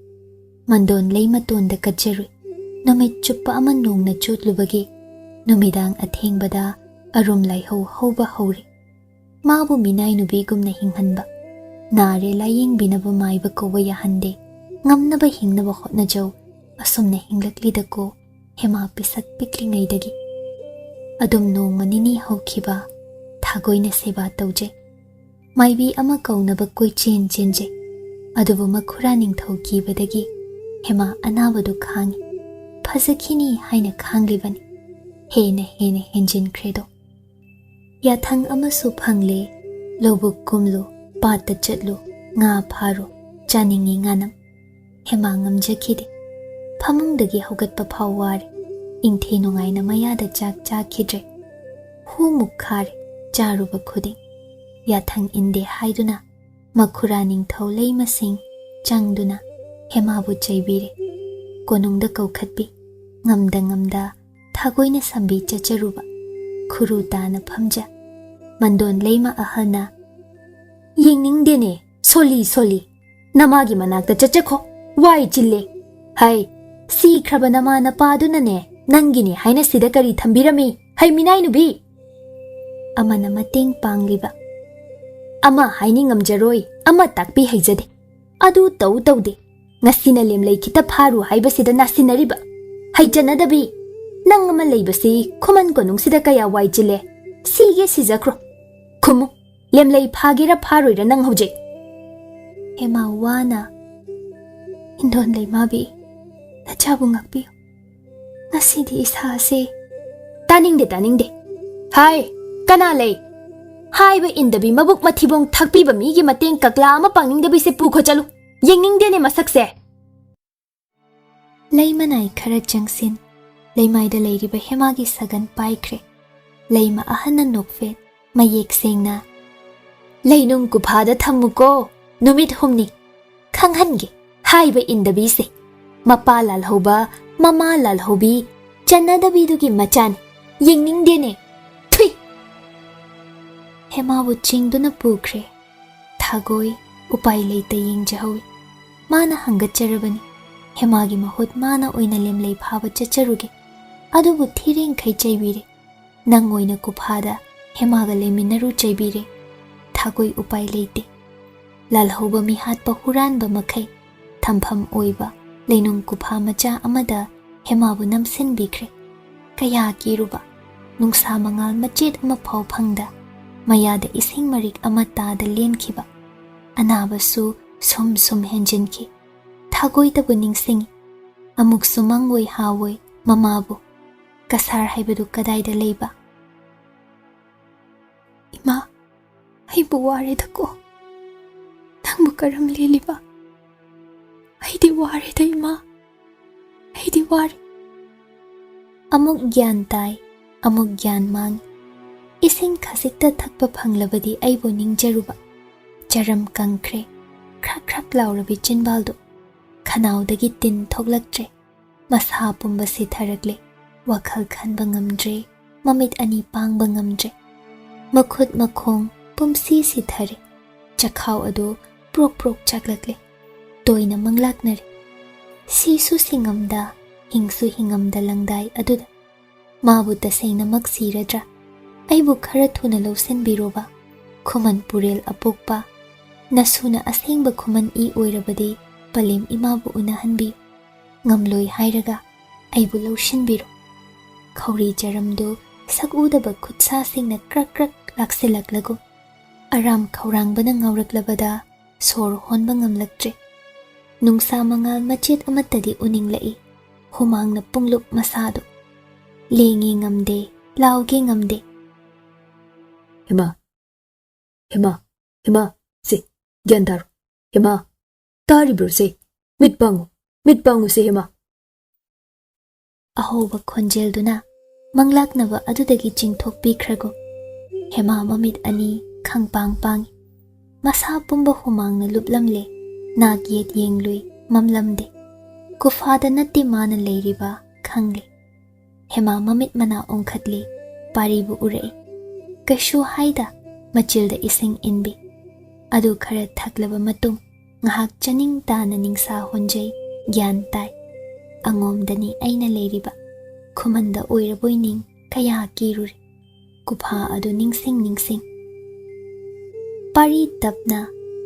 ꯃꯟꯗꯣꯟ ꯂꯩꯃꯇꯣꯟꯗ ꯀꯠꯆꯔꯨꯏ꯫ ꯅꯨꯃꯤꯠ ꯆꯨꯞꯄ ꯑꯃ ꯅꯣꯡꯅ ꯆꯣꯠꯂꯨꯕꯒꯤ ꯅꯨꯃꯤꯗꯥꯡ ꯑꯊꯦꯡꯕꯗ ꯑꯔꯨꯝ ꯂꯥꯏꯍꯧ ꯍꯧꯕ ꯍꯧꯔꯦ꯫ ꯃꯥꯕꯨ ꯃꯤꯅꯥꯏ ꯅꯨꯄꯤꯒꯨꯝꯅ ꯍꯤꯡꯍꯟꯕ, ꯅꯥꯔꯦ ꯂꯥꯌꯦꯡꯕꯤꯅꯕ ꯃꯥꯏꯕ ꯀꯧꯕ ꯌꯥꯍꯟꯗꯦ꯫ ꯉꯝꯅꯕ ꯍꯤꯡꯅꯕ ꯍꯣꯠꯅꯖꯧ꯫ ꯑꯁꯨꯝꯅ ꯍꯤꯡꯂꯛꯂꯤꯗꯀꯣ ꯍꯦꯃꯥ ꯄꯤꯁꯛ ꯄꯤꯛꯂꯤꯉꯩꯗꯒꯤ꯫ ꯑꯗꯨꯝ ꯅꯣꯡꯃ ꯅꯤꯅꯤ ꯍꯧꯈꯤꯕ꯫ ꯊꯥꯒꯣꯏꯅ ꯁꯦꯕꯥ ꯇꯧꯖꯩ꯫ ꯃꯥꯏꯕꯤ ꯑꯃ ꯀꯧꯅꯕ ꯀꯣꯏꯆꯦꯟ ꯆꯦꯟꯖꯩ꯫ ꯑꯗꯨꯕꯨ ꯃꯈꯨꯔꯥ ꯅꯤꯡꯊꯧ ꯀꯤꯕꯗꯒꯤ ꯍꯦꯃꯥ ꯑꯅꯥꯕꯗꯨ ꯈꯥꯡꯉꯤ꯫ ꯐꯖꯈꯤꯅꯤ ꯍꯥꯏꯅ ꯈꯥꯡꯂꯤꯕꯅꯤ꯫ ꯍꯦꯟꯅ ꯍꯦꯟꯅ ꯍꯦꯟꯖꯤꯟꯈ꯭ꯔꯦꯗꯣ꯫ ꯌꯥꯊꯪ ꯑꯃꯁꯨ ꯐꯪꯂꯦ꯫ ꯂꯧꯕꯨꯛ ꯀꯨꯝꯂꯨ, ꯄꯥꯠꯇ ꯆꯠꯂꯨ, ꯉꯥ ꯐꯥꯔꯨ, ꯆꯥꯅꯤꯡꯉꯤ ꯉꯥꯅꯝ꯫ ꯍꯦꯃꯥ ꯉꯝꯖꯈꯤꯗꯦ꯫ ꯐꯃꯨꯡꯗꯒꯤ ꯍꯧꯒꯠꯄ ꯐꯥꯎ ꯋꯥꯔꯦ꯫ ꯏꯪꯊꯤ ꯅꯨꯡꯉꯥꯏꯅ ꯃꯌꯥꯗ ꯆꯥꯛ ꯆꯥꯈꯤꯗ꯭ꯔꯦ꯫ ꯍꯨꯃꯨꯛ ꯈꯥꯔꯦ ꯆꯥꯔꯨꯕ ꯈꯨꯗꯤꯡ꯫ ꯌꯥꯊꯪ ꯏꯟꯗꯦ ꯍꯥꯏꯗꯨꯅ ꯃꯈꯨꯔꯥ ꯅꯤꯡꯊꯧ ꯂꯩꯃꯁꯤꯡ ꯆꯪꯗꯨꯅ ꯍꯦꯃꯥꯕꯨ ꯆꯩꯕꯤꯔꯦ꯫ ꯀꯣꯅꯨꯡꯗ ꯀꯧꯈꯠꯄꯤ꯫ ꯉꯝꯗ ꯉꯝꯗ ꯊꯥꯒꯣꯏꯅ ꯁꯝꯕꯤ ꯆꯠꯆꯔꯨꯕ꯫ ꯈꯨꯔꯨ ꯇꯥꯅ ꯐꯝꯖ꯫ ꯃꯟꯗꯣꯟ ꯂꯩꯃ ꯑꯍꯜꯅ, "ꯌꯦꯡꯅꯤꯡꯗꯦꯅꯦ, ꯁꯣꯜꯂꯤ ꯁꯣꯜꯂꯤ꯫ ꯅꯃꯥꯒꯤ ꯃꯅꯥꯛꯇ ꯆꯠꯆꯈꯣ꯫ ꯋꯥꯏ ꯆꯤꯜꯂꯦ꯫ ꯍꯩ, ꯁꯤꯈ꯭ꯔꯕ ꯅꯃꯥ ꯅꯄꯥꯗꯨꯅꯅꯦ ꯅꯪꯒꯤꯅꯦ ꯍꯥꯏꯅ ꯁꯤꯗ ꯀꯔꯤ ꯊꯝꯕꯤꯔꯝꯃꯤ? ꯍꯩ, ꯃꯤꯅꯥꯏ ꯅꯨꯕꯤ!" ꯑꯃꯅ ꯃꯇꯦꯡ ꯄꯥꯡꯂꯤꯕ, "ꯑꯃ ꯍꯥꯏꯅꯤ ꯉꯝꯖꯔꯣꯏ, ꯑꯃ ꯇꯥꯛꯄꯤ ꯍꯩꯖꯗꯦ꯫ ꯑꯗꯨ ꯇꯧ ꯇꯧꯗꯦ꯫ ꯉꯁꯤꯅ ꯂꯦꯝꯂꯩ ꯈꯤꯇ ꯐꯥꯔꯨ ꯍꯥꯏꯕꯁꯤꯗ ꯅꯥꯁꯤꯟꯅꯔꯤꯕ꯫ ꯍꯩꯖꯅꯗꯕꯤ! ꯅꯪ ꯑꯃ ꯂꯩꯕꯁꯤ ꯈꯨꯃꯟ ꯀꯣꯅꯨꯡꯁꯤꯗ ꯀꯌꯥ ꯋꯥꯏ ꯆꯤꯜꯂꯦ꯫ ꯁꯤꯒꯦ ꯁꯤꯖꯈ꯭ꯔꯣ꯫ ꯈꯨꯝꯃꯨ, ꯂꯦꯝꯂꯩ ꯐꯥꯒꯦꯔꯥ ꯐꯥꯔꯣꯏꯔꯥ ꯅꯪ ꯍꯧꯖꯤꯛ?" ꯍꯦꯃꯥ ꯋꯥꯅ, "ꯏꯟꯗꯣꯟ ꯂꯩꯃꯥꯕꯤ, ꯅꯆꯥꯕꯨ ꯉꯥꯛꯄꯤꯌꯨ꯫ ꯉꯁꯤꯗꯤ ꯏꯁꯥ ꯑꯁꯤ" "ꯇꯥꯅꯤꯡꯗꯦ, ꯇꯥꯅꯤꯡꯗꯦ꯫ ꯍꯥꯏ, ꯀꯅꯥ ꯂꯩ? ꯍꯥꯏꯕ ꯏꯟꯗꯕꯤ ꯃꯕꯨꯛ ꯃꯊꯤꯕꯣꯡ ꯊꯛꯄꯤꯕ ꯃꯤꯒꯤ ꯃꯇꯦꯡ ꯀꯛꯂꯥ ꯑꯃ ꯄꯥꯡꯅꯤꯡꯗꯕꯤꯁꯦ ꯄꯨꯈꯣ ꯆꯠꯂꯨ꯫ ꯌꯦꯡꯅꯤꯡꯗꯦꯅꯦ ꯃꯁꯛꯁꯦ!" ꯂꯩꯃꯅꯥꯏ ꯈꯔ ꯆꯪꯁꯤꯟ꯫ ꯂꯩꯃꯥꯏꯗ ꯂꯩꯔꯤꯕ ꯍꯦꯃꯥꯒꯤ ꯁꯒꯟ ꯄꯥꯏꯈ꯭ꯔꯦ꯫ ꯂꯩꯃ ꯑꯍꯟꯅ ꯅꯣꯛꯐꯦꯠ ꯃꯌꯦꯛ ꯁꯦꯡꯅ, "ꯂꯩꯅꯨꯡ ꯀꯨꯐꯥꯗ ꯊꯝꯃꯨꯀꯣ, ꯅꯨꯃꯤꯠ ꯍꯨꯝꯅꯤ꯫ ꯈꯪꯍꯟꯒꯦ, ꯍꯥꯏꯕ ꯏꯟꯗꯕꯤꯁꯦ꯫ ꯃꯄꯥ ꯂꯥꯜꯍꯧꯕ, ꯃꯃꯥ ꯂꯥꯜꯍꯧꯕꯤ, ꯆꯟꯅꯗꯕꯤꯗꯨꯒꯤ ꯃꯆꯥꯅꯤ꯫ ꯌꯦꯡꯅꯤꯡꯗꯦꯅꯦ꯫ ꯊꯨꯏ!" ꯍꯦꯃꯥꯕꯨ ꯆꯤꯡꯗꯨꯅ ꯄꯨꯈ꯭ꯔꯦ꯫ ꯊꯥꯒꯣꯏ ꯎꯄꯥꯏ ꯂꯩꯇ ꯌꯦꯡꯖꯍꯧꯏ꯫ ꯃꯥꯅ ꯍꯪꯒꯠꯆꯔꯕꯅꯤ꯫ ꯍꯦꯃꯥꯒꯤ ꯃꯍꯨꯠ ꯃꯥꯅ ꯑꯣꯏꯅ ꯂꯦꯝꯂꯩ ꯐꯥꯕ ꯆꯠꯆꯔꯨꯒꯦ꯫ ꯑꯗꯨꯕꯨ ꯊꯤꯔꯦꯡꯈꯩ ꯆꯩꯕꯤꯔꯦ꯫ "ꯅꯪ ꯑꯣꯏꯅ ꯀꯨꯐꯥꯗ ꯍꯦꯃꯥꯒ ꯂꯩꯃꯤꯟꯅꯔꯨ" ꯆꯩꯕꯤꯔꯦ꯫ ꯊꯥꯒꯣꯏ ꯎꯄꯥꯏ ꯂꯩꯇꯦ꯫ ꯂꯥꯜꯍꯧꯕ ꯃꯤꯍꯥꯠꯄ ꯍꯨꯔꯥꯟꯕ ꯃꯈꯩ ꯊꯝꯐꯝ ꯑꯣꯏꯕ ꯂꯩꯅꯨꯡ ꯀꯨꯐꯥ ꯃꯆꯥ ꯑꯃꯗ ꯍꯦꯃꯥꯕꯨ ꯅꯝꯁꯤꯟꯕꯤꯈ꯭ꯔꯦ꯫ ꯀꯌꯥ ꯀꯤꯔꯨꯕ! ꯅꯨꯡꯁꯥ ꯃꯉꯥꯜ ꯃꯆꯦꯠ ꯑꯃ ꯐꯥꯎ ꯐꯪꯗ ꯃꯌꯥꯗ ꯏꯁꯤꯡ ꯃꯔꯤꯛ ꯑꯃ ꯇꯥꯗ ꯂꯦꯟꯈꯤꯕ꯫ ꯑꯅꯥꯕꯁꯨ ꯁꯨꯝ ꯁꯨꯝ ꯍꯦꯟꯖꯤꯟꯈꯤ꯫ ꯊꯥꯒꯣꯏꯗꯕꯨ ꯅꯤꯡꯁꯤꯡꯉꯤ꯫ ꯑꯃꯨꯛꯁꯨ ꯃꯪꯑꯣꯏ ꯍꯥꯋꯣꯏ ꯃꯃꯥꯕꯨ꯫ ꯀꯁꯥꯔ ꯍꯥꯏꯕꯗꯨ ꯀꯗꯥꯏꯗ ꯂꯩꯕ? "ꯏꯃꯥ, ꯑꯩꯕꯨ ꯋꯥꯔꯦꯗꯀꯣ꯫ ꯅꯪꯕꯨ ꯀꯔꯝ ꯂꯦꯜꯂꯤꯕ? ꯑꯩꯗꯤ "ꯋꯥꯔꯦꯗ ꯏꯃꯥ, ꯑꯩꯗꯤ ꯋꯥꯔꯦ꯫" ꯑꯃꯨꯛ ꯒ꯭ꯌꯥꯟ ꯇꯥꯏ, ꯑꯃꯨꯛ ꯒ꯭ꯌꯥꯟ ꯃꯥꯡꯏ꯫ ꯏꯁꯤꯡ ꯈꯖꯤꯛꯇ ꯊꯛꯄ ꯐꯪꯂꯕꯗꯤ ꯑꯩꯕꯨ ꯅꯤꯡꯖꯔꯨꯕ꯫ ꯆꯔꯝ ꯀꯪꯈ꯭ꯔꯦ, ꯈ꯭ꯔꯛ ꯈ꯭ꯔꯛ ꯂꯥꯎꯔꯕꯤ ꯆꯤꯟꯕꯥꯜꯗꯨ꯫ ꯈꯅꯥꯎꯗꯒꯤ ꯇꯤꯟ ꯊꯣꯛꯂꯛꯇ꯭ꯔꯦ꯫ ꯃꯁꯥ ꯄꯨꯝꯕ ꯁꯤꯊꯔꯛꯂꯦ꯫ ꯋꯥꯈꯜ ꯈꯟꯕ ꯉꯝꯗ꯭ꯔꯦ꯫ ꯃꯃꯤꯠ ꯑꯅꯤ ꯄꯥꯡꯕ ꯉꯝꯗ꯭ꯔꯦ꯫ ꯃꯈꯨꯠ ꯃꯈꯣꯡ ꯄꯨꯝꯁꯤ ꯁꯤꯊꯔꯦ꯫ ꯆꯈꯥꯎ ꯑꯗꯨ ꯄ꯭ꯔꯣꯛ ꯄ꯭ꯔꯣꯛ ꯆꯥꯛꯂꯛꯂꯦ꯫ ꯇꯣꯏꯅ ꯃꯪꯂꯥꯛꯅꯔꯦ꯫ ꯁꯤꯁꯨ ꯁꯤꯉꯝꯗ, ꯍꯤꯡꯁꯨ ꯍꯤꯡꯉꯝꯗ ꯂꯪꯗꯥꯏ ꯑꯗꯨꯗ꯫ ꯃꯥꯕꯨ ꯇꯁꯦꯡꯅꯃꯛ ꯁꯤꯔꯗ꯭ꯔꯥ? ꯑꯩꯕꯨ ꯈꯔ ꯊꯨꯅ ꯂꯧꯁꯤꯟꯕꯤꯔꯣꯕ꯫ ꯈꯨꯃꯟ ꯄꯨꯔꯦꯜ ꯑꯄꯣꯛꯄ, ꯅꯁꯨꯅ ꯑꯁꯦꯡꯕ ꯈꯨꯃꯟ ꯏ ꯑꯣꯏꯔꯕꯗꯤ ꯄꯂꯦꯝ ꯏꯃꯥꯕꯨ ꯎꯅꯍꯟꯕꯤꯌꯨ꯫ ꯉꯝꯂꯣꯏ ꯍꯥꯏꯔꯒ ꯑꯩꯕꯨ ꯂꯧꯁꯤꯟꯕꯤꯔꯣ꯫ ꯈꯧꯔꯤ ꯆꯔꯝꯗꯨ ꯁꯛ ꯎꯗꯕ ꯈꯨꯠꯁꯥꯁꯤꯡꯅ ꯀ꯭ꯔꯛ ꯀ꯭ꯔꯛ ꯂꯥꯛꯁꯤꯜꯂꯛꯂꯒꯨꯝ꯫ ꯑꯔꯥꯝ ꯈꯧꯔꯥꯡꯕꯅ ꯉꯥꯎꯔꯛꯂꯕꯗ ꯁꯣꯔ ꯍꯣꯟꯕ ꯉꯝꯂꯛꯇ꯭ꯔꯦ꯫ ꯅꯨꯡꯁꯥ ꯃꯉꯥꯜ ꯃꯆꯦꯠ ꯑꯃꯠꯇꯗꯤ ꯎꯅꯤꯡꯂꯛꯏ꯫ ꯍꯨꯃꯥꯡꯅ ꯄꯨꯡꯂꯨꯞ ꯃꯁꯥꯗꯨ꯫ ꯂꯦꯡꯉꯦ ꯉꯝꯗꯦ, ꯂꯥꯎꯒꯦ ꯉꯝꯗꯦ꯫ "ꯍꯦꯃꯥ, ꯍꯦꯃꯥ, ꯍꯦꯃꯥ, ꯁꯦ, ꯒ꯭ꯌꯥꯟ ꯇꯥꯔꯣ꯫ ꯍꯦꯃꯥ, ꯇꯥꯔꯤꯕ꯭ꯔꯣ ꯁꯦ? ꯃꯤꯠ ꯄꯥꯡꯉꯨ, ꯃꯤꯠ ꯄꯥꯡꯉꯨ ꯁꯦ ꯍꯦꯃꯥ꯫" ꯑꯍꯧꯕ ꯈꯣꯟꯖꯦꯜꯗꯨꯅ ꯃꯪꯂꯥꯛꯅꯕ ꯑꯗꯨꯗꯒꯤ ꯆꯤꯡꯊꯣꯛꯄꯤꯈ꯭ꯔꯒꯨꯝ꯫ ꯍꯦꯃꯥ ꯃꯃꯤꯠ ꯑꯅꯤ ꯈꯪꯄꯥꯡ ꯄꯥꯡꯏ꯫ ꯃꯁꯥ ꯄꯨꯝꯕ ꯍꯨꯃꯥꯡꯅ ꯂꯨꯞꯂꯝꯂꯦ꯫ ꯅꯥꯛ ꯌꯦꯠ ꯌꯦꯡꯂꯨꯏ, ꯃꯝꯂꯝꯗꯦ꯫ ꯒꯨꯐꯥꯗ ꯅꯠꯇꯦ ꯃꯥꯅ ꯂꯩꯔꯤꯕ, ꯈꯪꯂꯦ꯫ ꯍꯦꯃꯥ ꯃꯃꯤꯠ ꯃꯅꯥ ꯑꯣꯟꯈꯠꯂꯤ, ꯄꯥꯔꯤꯕꯨ ꯎꯔꯛꯏ꯫ ꯀꯩꯁꯨ ꯍꯥꯏꯗ ꯃꯆꯤꯜꯗ ꯏꯁꯤꯡ ꯏꯟꯕꯤ꯫ ꯑꯗꯨ ꯈꯔ ꯊꯛꯂꯕ ꯃꯇꯨꯡ ꯉꯥꯏꯍꯥꯛ ꯆꯥꯅꯤꯡ ꯇꯥꯅ ꯅꯤꯡꯁꯥ ꯍꯣꯟꯖꯩ, ꯒ꯭ꯌꯥꯟ ꯇꯥꯏ꯫ ꯑꯉꯣꯝꯗꯅꯤ ꯑꯩꯅ ꯂꯩꯔꯤꯕ, ꯈꯨꯃꯟꯗ ꯑꯣꯏꯔꯕꯣꯏ ꯅꯤꯡ ꯀꯌꯥ ꯀꯤꯔꯨꯔꯦ꯫ ꯒꯨꯐꯥ ꯑꯗꯨ ꯅꯤꯡꯁꯤꯡ ꯅꯤꯡꯁꯤꯡ꯫ ꯄꯥꯔꯤ ꯇꯞꯅ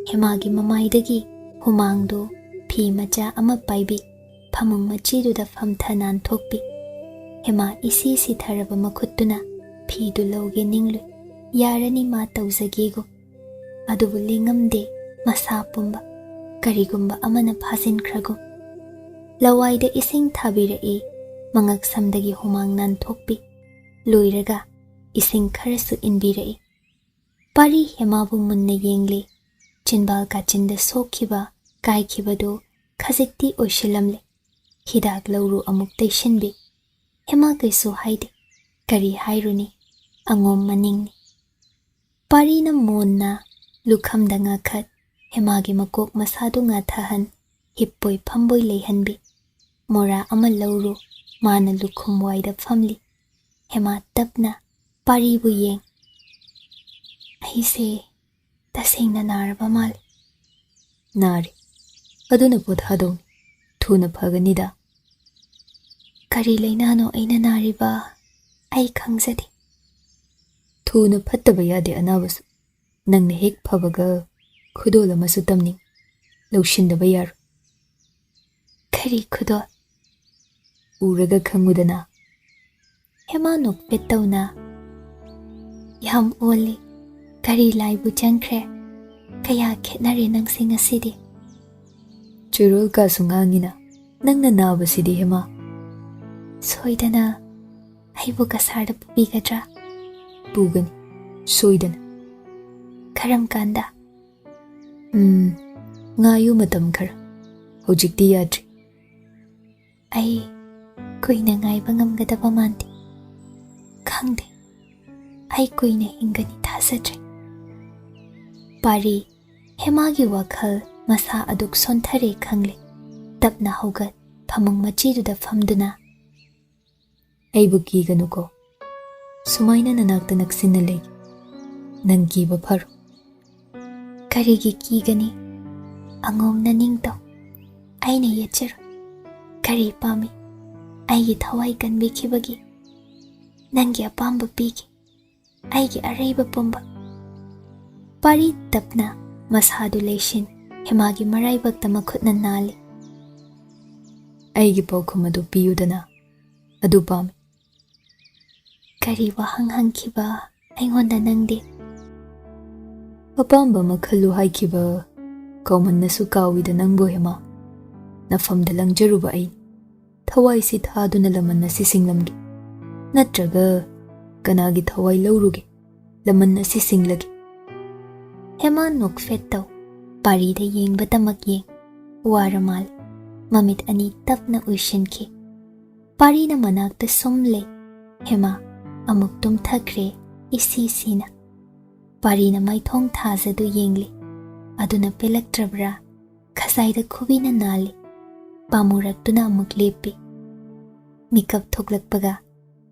ꯍꯦꯃꯥꯒꯤ ꯃꯃꯥꯏꯗꯒꯤ ꯍꯨꯃꯥꯡꯗꯨ ꯐꯤ ꯃꯆꯥ ꯑꯃ ꯄꯥꯏꯕꯤ, ꯐꯃꯨꯡ ꯃꯆꯤꯗꯨꯗ ꯐꯝꯊ ꯅꯥꯟꯊꯣꯛꯄꯤ꯫ ꯍꯦꯃꯥ ꯏꯁꯤ ꯁꯤꯊꯔꯕ ꯃꯈꯨꯠꯇꯨꯅ ꯐꯤꯗꯨ ꯂꯧꯒꯦ ꯅꯤꯡꯂꯨꯏ꯫ ꯌꯥꯔꯅꯤ ꯃꯥ ꯇꯧꯖꯒꯦꯒꯨꯝ꯫ ꯑꯗꯨꯕꯨ ꯂꯦꯡꯉꯝꯗꯦ ꯃꯁꯥ ꯄꯨꯝꯕ꯫ ꯀꯔꯤꯒꯨꯝꯕ ꯑꯃꯅ ꯐꯥꯖꯤꯟꯈ꯭ꯔꯒꯨꯝ꯫ ꯂꯋꯥꯏꯗ ꯏꯁꯤꯡ ꯊꯥꯕꯤꯔꯛꯏ꯫ ꯃꯉꯛ ꯁꯝꯗꯒꯤ ꯍꯨꯃꯥꯡ ꯅꯥꯟꯊꯣꯛꯄꯤ꯫ ꯂꯣꯏꯔꯒ ꯏꯁꯤꯡ ꯈꯔꯁꯨ ꯏꯟꯕꯤꯔꯛꯏ꯫ ꯄꯥꯔꯤ ꯍꯦꯃꯥꯕꯨ ꯃꯨꯟꯅ ꯌꯦꯡꯂꯤ꯫ ꯆꯤꯟꯕꯥꯜ ꯀꯥꯆꯤꯟꯗ ꯁꯣꯛꯈꯤꯕ, ꯀꯥꯏꯈꯤꯕꯗꯨ ꯈꯖꯤꯛꯇꯤ ꯑꯣꯏꯁꯤꯜꯂꯝꯂꯦ꯫ ꯍꯤꯗꯥꯛ ꯂꯧꯔꯨ ꯑꯃꯨꯛ ꯇꯩꯁꯤꯟꯕꯤ꯫ ꯍꯦꯃꯥ ꯀꯩꯁꯨ ꯍꯥꯏꯗꯦ꯫ ꯀꯔꯤ ꯍꯥꯏꯔꯨꯅꯤ? ꯑꯉꯣꯝ ꯃꯅꯤꯡꯅꯤ꯫ ꯄꯥꯔꯤꯅ ꯃꯣꯟꯅ ꯂꯨꯈꯝꯗ ꯉꯥꯈꯠ, ꯍꯦꯃꯥꯒꯤ ꯃꯀꯣꯛ ꯃꯁꯥꯗꯨ ꯉꯥꯊꯍꯟ, ꯍꯤꯞꯄꯣꯏ ꯐꯝꯕꯣꯏ ꯂꯩꯍꯟꯕꯤ꯫ ꯃꯣꯔꯥ ꯑꯃ ꯂꯧꯔꯨ, ꯃꯥꯅ ꯂꯨꯈꯨꯝ ꯋꯥꯏꯗ ꯐꯝꯂꯤ꯫ ꯍꯦꯃꯥ ꯇꯞꯅ ꯄꯥꯔꯤꯕꯨ ꯌꯦꯡ꯫ "ꯑꯩꯁꯦ ꯇꯁꯦꯡꯅ ꯅꯥꯔꯕ ꯃꯥꯜꯂꯤ꯫" "ꯅꯥꯔꯤ꯫ ꯑꯗꯨꯅ ꯄꯣꯊꯥꯗꯧꯅꯤ꯫ ꯊꯨꯅ ꯐꯒꯅꯤꯗ꯫" "ꯀꯔꯤ ꯂꯩꯅꯥꯅꯣ ꯑꯩꯅ ꯅꯥꯔꯤꯕ? ꯑꯩ ꯈꯪꯖꯗꯦ꯫" "ꯊꯨꯅ ꯐꯠꯇꯕ ꯌꯥꯗꯦ ꯑꯅꯥꯕꯁꯨ꯫ ꯅꯪꯅ ꯍꯦꯛ ꯐꯕꯒ ꯈꯨꯗꯣꯜ ꯑꯃꯁꯨ ꯇꯝꯅꯤꯡ꯫ ꯂꯧꯁꯤꯟꯗꯕ ꯌꯥꯔꯣꯏ꯫" "ꯀꯔꯤ ꯈꯨꯗꯣꯜ?" "ꯎꯔꯒ ꯈꯪꯉꯨꯗꯅ꯫" ꯍꯦꯃꯥ ꯅꯣꯛꯐꯦꯠ ꯇꯧꯅ, "ꯌꯥꯝ ꯑꯣꯜꯂꯤ꯫ ꯀꯔꯤ ꯂꯥꯏꯕꯨ ꯆꯪꯈ꯭ꯔꯦ? ꯀꯌꯥ ꯈꯦꯠꯅꯔꯦ ꯅꯪꯁꯦ ꯉꯁꯤꯗꯤ꯫" "ꯆꯨꯔꯣꯜ ꯀꯥꯁꯨ ꯉꯥꯡꯉꯤꯅ꯫ ꯅꯪꯅ ꯅꯥꯕꯁꯤꯗꯤ ꯍꯦꯃꯥ꯫" "ꯁꯣꯏꯗꯅ ꯑꯩꯕꯨ ꯀꯁꯥꯔꯗ ꯄꯨꯕꯤꯒꯗ꯭ꯔꯥ?" "ꯄꯨꯒꯅꯤ, ꯁꯣꯏꯗꯅ꯫" "ꯀꯔꯝ ꯀꯥꯟꯗ?" "ꯎꯝ, ꯉꯥꯏꯌꯨ ꯃꯇꯝ ꯈꯔ꯫ ꯍꯧꯖꯤꯛꯇꯤ ꯌꯥꯗ꯭ꯔꯤ꯫" "ꯑꯩ ꯀꯨꯏꯅ ꯉꯥꯏꯕ ꯉꯝꯒꯗꯕ ꯃꯥꯟꯗꯦ꯫ ꯈꯪꯗꯦ, ꯑꯩ ꯀꯨꯏꯅ ꯍꯤꯡꯒꯅꯤ ꯊꯥꯖꯗ꯭ꯔꯦ꯫" ꯄꯥꯔꯤ, ꯍꯦꯃꯥꯒꯤ ꯋꯥꯈꯜ ꯃꯁꯥ ꯑꯗꯨꯛ ꯁꯣꯟꯊꯔꯦ ꯈꯪꯂꯦ꯫ ꯇꯞꯅ ꯍꯧꯒꯠ, ꯐꯃꯨꯡ ꯃꯆꯤꯗꯨꯗ ꯐꯝꯗꯨꯅ, "ꯑꯩꯕꯨ ꯀꯤꯒꯅꯨꯀꯣ꯫ ꯁꯨꯃꯥꯏꯅ ꯅꯅꯥꯛꯇ ꯅꯛꯁꯤꯟꯅ ꯂꯩꯒꯦ꯫ ꯅꯪ ꯀꯤꯕ ꯐꯔꯣ꯫" "ꯀꯔꯤꯒꯤ ꯀꯤꯒꯅꯤ? ꯑꯉꯣꯝ ꯅꯅꯤꯡꯇꯧ꯫ ꯑꯩꯅ ꯌꯦꯠꯆꯔꯣꯏ꯫ ꯀꯔꯤ ꯄꯥꯝꯃꯤ? ꯑꯩꯒꯤ ꯊꯋꯥꯏ ꯀꯟꯕꯤꯈꯤꯕꯒꯤ ꯅꯪꯒꯤ ꯑꯄꯥꯝꯕ ꯄꯤꯒꯦ꯫ ꯑꯩꯒꯤ ꯑꯔꯩꯕ ꯄꯨꯝꯕ꯫" ꯄꯥꯔꯤ ꯇꯞꯅ ꯃꯁꯥꯗꯨ ꯂꯩꯁꯤꯟ, ꯍꯦꯃꯥꯒꯤ ꯃꯔꯥꯏꯕꯛꯇ ꯃꯈꯨꯠꯅ ꯅꯥꯜꯂꯤ꯫ "ꯑꯩꯒꯤ ꯄꯥꯎꯈꯨꯝ ꯑꯗꯨ ꯄꯤꯌꯨꯗꯅ꯫ ꯑꯗꯨ ꯄꯥꯝꯃꯤ꯫" "ꯀꯔꯤ ꯋꯥꯍꯪ ꯍꯪꯈꯤꯕ ꯑꯩꯉꯣꯟꯗ ꯅꯪꯗꯤ?" "ꯑꯄꯥꯝꯕ ꯑꯃ ꯈꯜꯂꯨ ꯍꯥꯏꯈꯤꯕ ꯀꯧꯃꯟꯅꯁꯨ ꯀꯥꯎꯏꯗ ꯅꯪꯕꯨ ꯍꯦꯃꯥ꯫ ꯅꯐꯝꯗ ꯂꯪꯖꯔꯨꯕ ꯑꯩ ꯊꯋꯥꯏꯁꯤ ꯊꯥꯗꯨꯅ ꯂꯃꯟ ꯑꯁꯤ ꯁꯤꯡꯂꯝꯒꯦ꯫ ꯅꯠꯇ꯭ꯔꯒ ꯀꯅꯥꯒꯤ ꯊꯋꯥꯏ ꯂꯧꯔꯨꯒꯦ? ꯂꯃꯟ ꯑꯁꯤ ꯁꯤꯡꯂꯒꯦ꯫" ꯍꯦꯃꯥ ꯅꯣꯛꯐꯦꯠ ꯇꯧ, ꯄꯥꯔꯤꯗ ꯌꯦꯡꯕꯇꯃꯛ ꯌꯦꯡ꯫ ꯋꯥꯔ ꯃꯥꯜꯂꯦ꯫ ꯃꯃꯤꯠ ꯑꯅꯤ ꯇꯞꯅ ꯎꯏꯁꯤꯟꯈꯤ꯫ ꯄꯥꯔꯤꯅ ꯃꯅꯥꯛꯇ ꯁꯨꯝ ꯂꯩ꯫ ꯍꯦꯃꯥ ꯑꯃꯨꯛ ꯇꯨꯝꯊꯈ꯭ꯔꯦ, ꯏꯁꯤ ꯁꯤꯅ꯫ ꯄꯥꯔꯤꯅ ꯃꯥꯏꯊꯣꯡ ꯊꯥꯖꯗꯨ ꯌꯦꯡꯂꯤ꯫ ꯑꯗꯨꯅ ꯄꯦꯜꯂꯛꯇ꯭ꯔꯕ꯭ꯔꯥ? ꯈꯖꯥꯏꯗ ꯈꯨꯕꯤꯅ ꯅꯥꯜꯂꯤ꯫ ꯄꯥꯝꯃꯨꯔꯛꯇꯨꯅ ꯑꯃꯨꯛ ꯂꯦꯞꯄꯤ꯫ ꯃꯤꯀꯞ ꯊꯣꯛꯂꯛꯄꯒ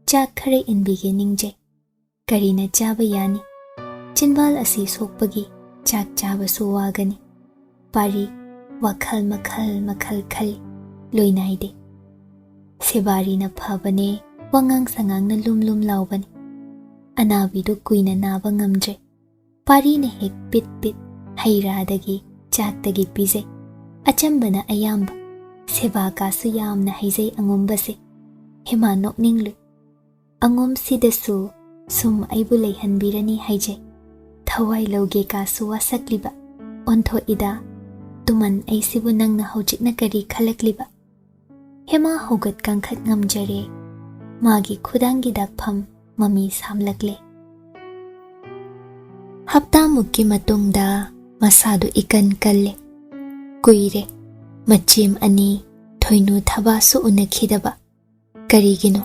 ꯆꯥꯛ ꯈꯔ ꯏꯟꯕꯤꯒꯦ ꯅꯤꯡꯖꯩ꯫ ꯀꯔꯤꯅ ꯆꯥꯕ ꯌꯥꯅꯤ? ꯆꯤꯟꯕꯥꯜ ꯑꯁꯤ ꯁꯣꯛꯄꯒꯤ ꯆꯥꯛ ꯆꯥꯕꯁꯨ ꯋꯥꯒꯅꯤ꯫ ꯄꯥꯔꯤ ꯋꯥꯈꯜ ꯃꯈꯜ ꯃꯈꯜ ꯈꯜꯂꯤ, ꯂꯣꯏ ꯅꯥꯏꯗꯦ꯫ ꯁꯦꯕꯥꯔꯤꯅ ꯐꯕꯅꯦ, ꯋꯥꯉꯥꯡ ꯁꯉꯥꯡꯅ ꯂꯨꯝ ꯂꯨꯝ ꯂꯥꯎꯕꯅꯤ꯫ ꯑꯅꯥꯕꯤꯗꯨ ꯀꯨꯏꯅ ꯅꯥꯕ ꯉꯝꯗ꯭ꯔꯦ꯫ ꯄꯥꯔꯤꯅ ꯍꯦꯛ ꯄꯤꯠ ꯄꯤꯠ ꯍꯩ ꯔꯥꯗꯒꯤ ꯆꯥꯛꯇꯒꯤ ꯄꯤꯖꯩ꯫ ꯑꯆꯝꯕꯅ ꯑꯌꯥꯝꯕ꯫ ꯁꯦꯕꯥ ꯀꯥꯁꯨ ꯌꯥꯝꯅ ꯍꯩꯖꯩ ꯑꯉꯣꯝꯕꯁꯦ꯫ ꯍꯦꯃꯥ ꯅꯣꯛꯅꯤꯡꯂꯨꯏ꯫ ꯑꯉꯣꯝꯁꯤꯗꯁꯨ ꯁꯨꯝ ꯑꯩꯕꯨ ꯂꯩꯍꯟꯕꯤꯔꯅꯤ ꯍꯥꯏꯖꯩ꯫ ꯊꯋꯥꯏ ꯂꯧꯒꯦ ꯀꯥꯁꯨ ꯋꯥꯁꯛꯂꯤꯕ꯫ ꯑꯣꯟꯊꯣꯛꯏꯗ, ꯇꯨꯃꯟ ꯑꯩꯁꯤꯕꯨ ꯅꯪꯅ ꯍꯧꯖꯤꯛꯅ ꯀꯔꯤ ꯈꯜꯂꯛꯂꯤꯕ? ꯍꯦꯃꯥ ꯍꯧꯒꯠ ꯀꯥꯡꯈꯠ ꯉꯝꯖꯔꯦ꯫ ꯃꯥꯒꯤ ꯈꯨꯗꯥꯡꯒꯤ ꯗꯥꯛꯐꯝ ꯃꯃꯤ ꯁꯥꯝꯂꯛꯂꯦ꯫ ꯍꯞꯇꯥꯃꯨꯛꯀꯤ ꯃꯇꯨꯡꯗ ꯃꯁꯥꯗꯨ ꯏꯀꯟ ꯀꯜꯂꯦ꯫ ꯀꯨꯏꯔꯦ ꯃꯆꯦꯝ ꯑꯅꯤ ꯊꯣꯏꯅꯨ ꯊꯕꯥꯁꯨ ꯎꯅꯈꯤꯗꯕ꯫ ꯀꯔꯤꯒꯤꯅꯣ?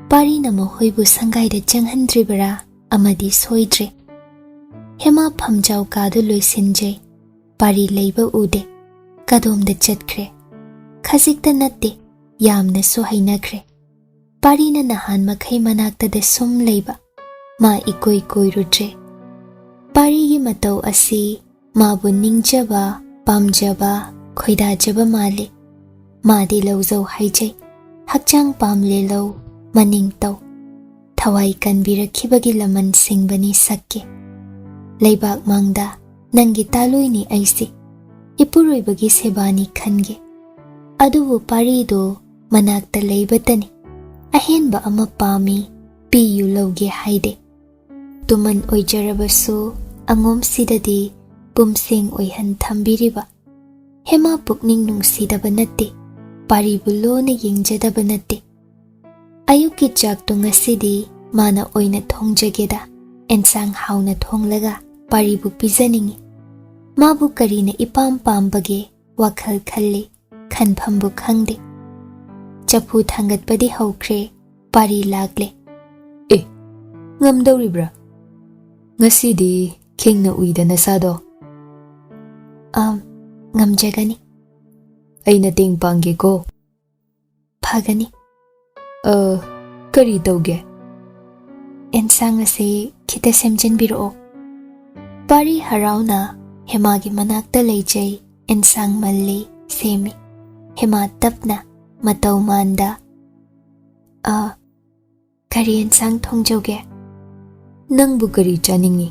ꯄꯥꯔꯤꯅ ꯃꯈꯣꯏꯕꯨ ꯁꯪꯒꯥꯏꯗ ꯆꯪꯍꯟꯗ꯭ꯔꯤꯕꯔꯥ? ꯑꯃꯗꯤ ꯁꯣꯏꯗ꯭ꯔꯦ꯫ ꯍꯦꯃꯥ ꯐꯝꯖꯥꯎ ꯀꯥꯗꯨ ꯂꯣꯏꯁꯤꯟꯖꯩ꯫ ꯄꯥꯔꯤ ꯂꯩꯕ ꯎꯗꯦ꯫ ꯀꯗꯣꯝꯗ ꯆꯠꯈ꯭ꯔꯦ? ꯈꯖꯤꯛꯇ ꯅꯠꯇꯦ, ꯌꯥꯝꯅꯁꯨ ꯍꯩꯅꯈ꯭ꯔꯦ꯫ ꯄꯥꯔꯤꯅ ꯅꯍꯥꯟ ꯃꯈꯩ ꯃꯅꯥꯛꯇꯗ ꯁꯨꯝ ꯂꯩꯕ꯫ ꯃꯥ ꯏꯀꯣꯏ ꯀꯣꯏꯔꯨꯗ꯭ꯔꯦ꯫ ꯄꯥꯔꯤꯒꯤ ꯃꯇꯧ ꯑꯁꯤ ꯃꯥꯕꯨ ꯅꯤꯡꯖꯕ, ꯄꯥꯝꯖꯕ, ꯈꯣꯏꯗꯥꯖꯕ ꯃꯥꯜꯂꯤ꯫ ꯃꯥꯗꯤ ꯂꯧꯖꯧ ꯍꯥꯏꯖꯩ꯫ ꯍꯛꯆꯥꯡ ꯄꯥꯝꯂꯦ ꯂꯧ, ꯃꯅꯤꯡ ꯇꯧ꯫ ꯊꯋꯥꯏ ꯀꯟꯕꯤꯔꯛꯈꯤꯕꯒꯤ ꯂꯃꯟ ꯁꯤꯡꯕꯅꯤ ꯁꯛꯀꯦ꯫ ꯂꯩꯕꯥꯛ ꯃꯥꯡꯗ ꯅꯪꯒꯤ ꯇꯥꯂꯣꯏꯅꯤ ꯑꯩꯁꯦ꯫ ꯏꯄꯨꯔꯣꯏꯕꯒꯤ ꯁꯦꯕꯥꯅꯤ ꯈꯟꯒꯦ꯫ ꯑꯗꯨꯕꯨ ꯄꯥꯔꯤꯗꯨ ꯃꯅꯥꯛꯇ ꯂꯩꯕꯇꯅꯤ꯫ ꯑꯍꯦꯟꯕ ꯑꯃ ꯄꯥꯝꯃꯤ, ꯄꯤꯌꯨ ꯂꯧꯒꯦ ꯍꯥꯏꯗꯦ꯫ ꯇꯨꯃꯟ ꯑꯣꯏꯖꯔꯕꯁꯨ ꯑꯉꯣꯝꯁꯤꯗꯗꯤ ꯄꯨꯝꯁꯦꯡ ꯑꯣꯏꯍꯟ ꯊꯝꯕꯤꯔꯤꯕ꯫ ꯍꯦꯃꯥ ꯄꯨꯛꯅꯤꯡ ꯅꯨꯡꯁꯤꯗꯕ ꯅꯠꯇꯦ, ꯄꯥꯔꯤꯕꯨ ꯂꯣꯟꯅ ꯌꯦꯡꯖꯗꯕ ꯅꯠꯇꯦ꯫ ꯑꯌꯨꯛꯀꯤ ꯆꯥꯛꯇꯨ ꯉꯁꯤꯗꯤ ꯃꯥꯅ ꯑꯣꯏꯅ ꯊꯣꯡꯖꯒꯦꯗ, ꯑꯦꯟꯁꯥꯡ ꯍꯥꯎꯅ ꯊꯣꯡꯂꯒ ꯄꯥꯔꯤꯕꯨ ꯄꯤꯖꯅꯤꯡꯏ꯫ ꯃꯥꯕꯨ ꯀꯔꯤꯅ ꯏꯄꯥꯝ ꯄꯥꯝꯕꯒꯦ? ꯋꯥꯈꯜ ꯈꯜꯂꯤ, ꯈꯟꯐꯝꯕꯨ ꯈꯪꯗꯦ꯫ ꯆꯐꯨ ꯊꯥꯡꯒꯠꯄꯗꯤ ꯍꯧꯈ꯭ꯔꯦ, ꯄꯥꯔꯤ ꯂꯥꯛꯂꯦ꯫ "ꯑꯦ, ꯉꯝꯗꯧꯔꯤꯕ꯭ꯔꯥ? ꯉꯁꯤꯗꯤ ꯈꯤꯡꯅ ꯎꯏꯗ ꯅꯁꯥꯗꯣ?" "ꯑꯝ, ꯉꯝꯖꯒꯅꯤ꯫" "ꯑꯩ ꯅꯇꯦꯡ ꯄꯥꯡꯒꯦꯀꯣ꯫" "ꯐꯒꯅꯤ꯫" "ꯑ, ꯀꯔꯤ ꯇꯧꯒꯦ?" "ꯑꯦꯟꯁꯥꯡ ꯑꯁꯤ ꯈꯤꯇ ꯁꯦꯝꯖꯤꯟꯕꯤꯔꯛꯑꯣ꯫" ꯄꯥꯔꯤ ꯍꯔꯥꯎꯅ ꯍꯦꯃꯥꯒꯤ ꯃꯅꯥꯛꯇ ꯂꯩꯖꯩ꯫ ꯑꯦꯟꯁꯥꯡ ꯃꯜꯂꯤ, ꯁꯦꯝꯃꯤ꯫ ꯍꯦꯃꯥ ꯇꯞꯅ, ꯃꯇꯧ ꯃꯥꯟꯗ, "ꯑ, ꯀꯔꯤ ꯑꯦꯟꯁꯥꯡ ꯊꯣꯡꯖꯧꯒꯦ?" "ꯅꯪꯕꯨ ꯀꯔꯤ ꯆꯥꯅꯤꯡꯉꯤ?"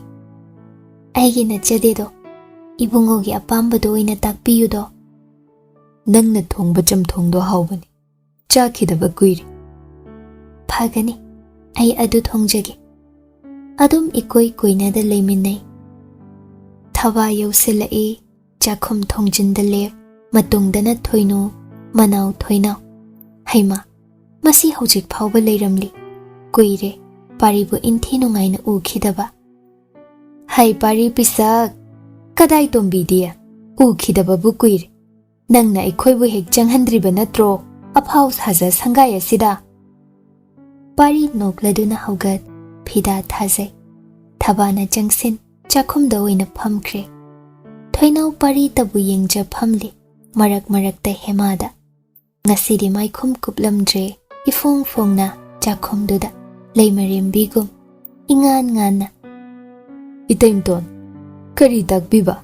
"ꯑꯩꯒꯤ ꯅꯠꯆꯗꯦꯗꯣ, ꯏꯕꯨꯡꯉꯣꯒꯤ ꯑꯄꯥꯝꯕꯗꯣ ꯑꯣꯏꯅ ꯇꯥꯛꯄꯤꯌꯨꯗꯣ꯫" "ꯅꯪꯅ ꯊꯣꯡꯕ ꯆꯝꯊꯣꯡꯗꯣ ꯍꯥꯎꯕꯅꯤ, ꯆꯥꯈꯤꯗꯕ ꯀꯨꯏꯔꯦ꯫" "ꯐꯒꯅꯤ, ꯑꯩ ꯑꯗꯨ ꯊꯣꯡꯖꯒꯦ꯫" ꯑꯗꯨꯝ ꯏꯀꯣꯏ ꯀꯣꯏꯅꯗ ꯂꯩꯃꯤꯟꯅꯩ꯫ ꯊꯕꯥ ꯌꯧꯁꯤꯜꯂꯛꯏ꯫ ꯆꯥꯛꯈꯨꯝ ꯊꯣꯡꯖꯤꯟꯗ ꯂꯦꯞ, ꯃꯇꯨꯡꯗꯅ ꯊꯣꯏꯅꯨ, ꯃꯅꯥꯎ ꯊꯣꯏꯅꯥꯎ꯫ ꯍꯩꯃꯥ, ꯃꯁꯤ ꯍꯧꯖꯤꯛ ꯐꯥꯎꯕ ꯂꯩꯔꯝꯂꯤ꯫ ꯀꯨꯏꯔꯦ ꯄꯥꯔꯤꯕꯨ ꯏꯟꯊꯤ ꯅꯨꯡꯉꯥꯏꯅ ꯎꯈꯤꯗꯕ꯫ "ꯍꯩ ꯄꯥꯔꯤ ꯄꯤꯁꯛ, ꯀꯗꯥꯏ ꯇꯣꯝꯕꯤꯗꯤ? ꯎꯈꯤꯗꯕꯕꯨ ꯀꯨꯏꯔꯦ꯫ ꯅꯪꯅ ꯑꯩꯈꯣꯏꯕꯨ ꯍꯦꯛ ꯆꯪꯍꯟꯗ꯭ꯔꯤꯕ ꯅꯠꯇ꯭ꯔꯣ ꯑꯐꯥꯎ ꯁꯥꯖ ꯁꯪꯒꯥꯏ ꯑꯁꯤꯗ?" ꯄꯥꯔꯤ ꯅꯣꯛꯂꯗꯨꯅ ꯍꯧꯒꯠ, ꯐꯤꯗꯥ ꯊꯥꯖꯩ꯫ ꯊꯕꯥꯅ ꯆꯪꯁꯤꯟ, ꯆꯥꯛꯈꯨꯝꯗ ꯑꯣꯏꯅ ꯐꯝꯈ꯭ꯔꯦ꯫ ꯊꯣꯏꯅꯥꯎ ꯄꯥꯔꯤꯇꯕꯨ ꯌꯦꯡꯖ ꯐꯝꯂꯤ, ꯃꯔꯛ ꯃꯔꯛꯇ ꯍꯦꯃꯥꯗ꯫ ꯉꯁꯤꯗꯤ ꯃꯥꯏꯈꯨꯝ ꯀꯨꯞꯂꯝꯗ꯭ꯔꯦ, ꯏꯐꯣꯡ ꯐꯣꯡꯅ ꯆꯥꯛꯈꯨꯝꯗꯨꯗ ꯂꯩꯃꯔꯦꯝꯕꯤꯒꯨꯝ ꯏꯉꯥꯟ ꯉꯥꯟꯅ꯫ "ꯏꯇꯩꯝꯇꯣꯟ, ꯀꯔꯤ ꯇꯥꯛꯄꯤꯕ?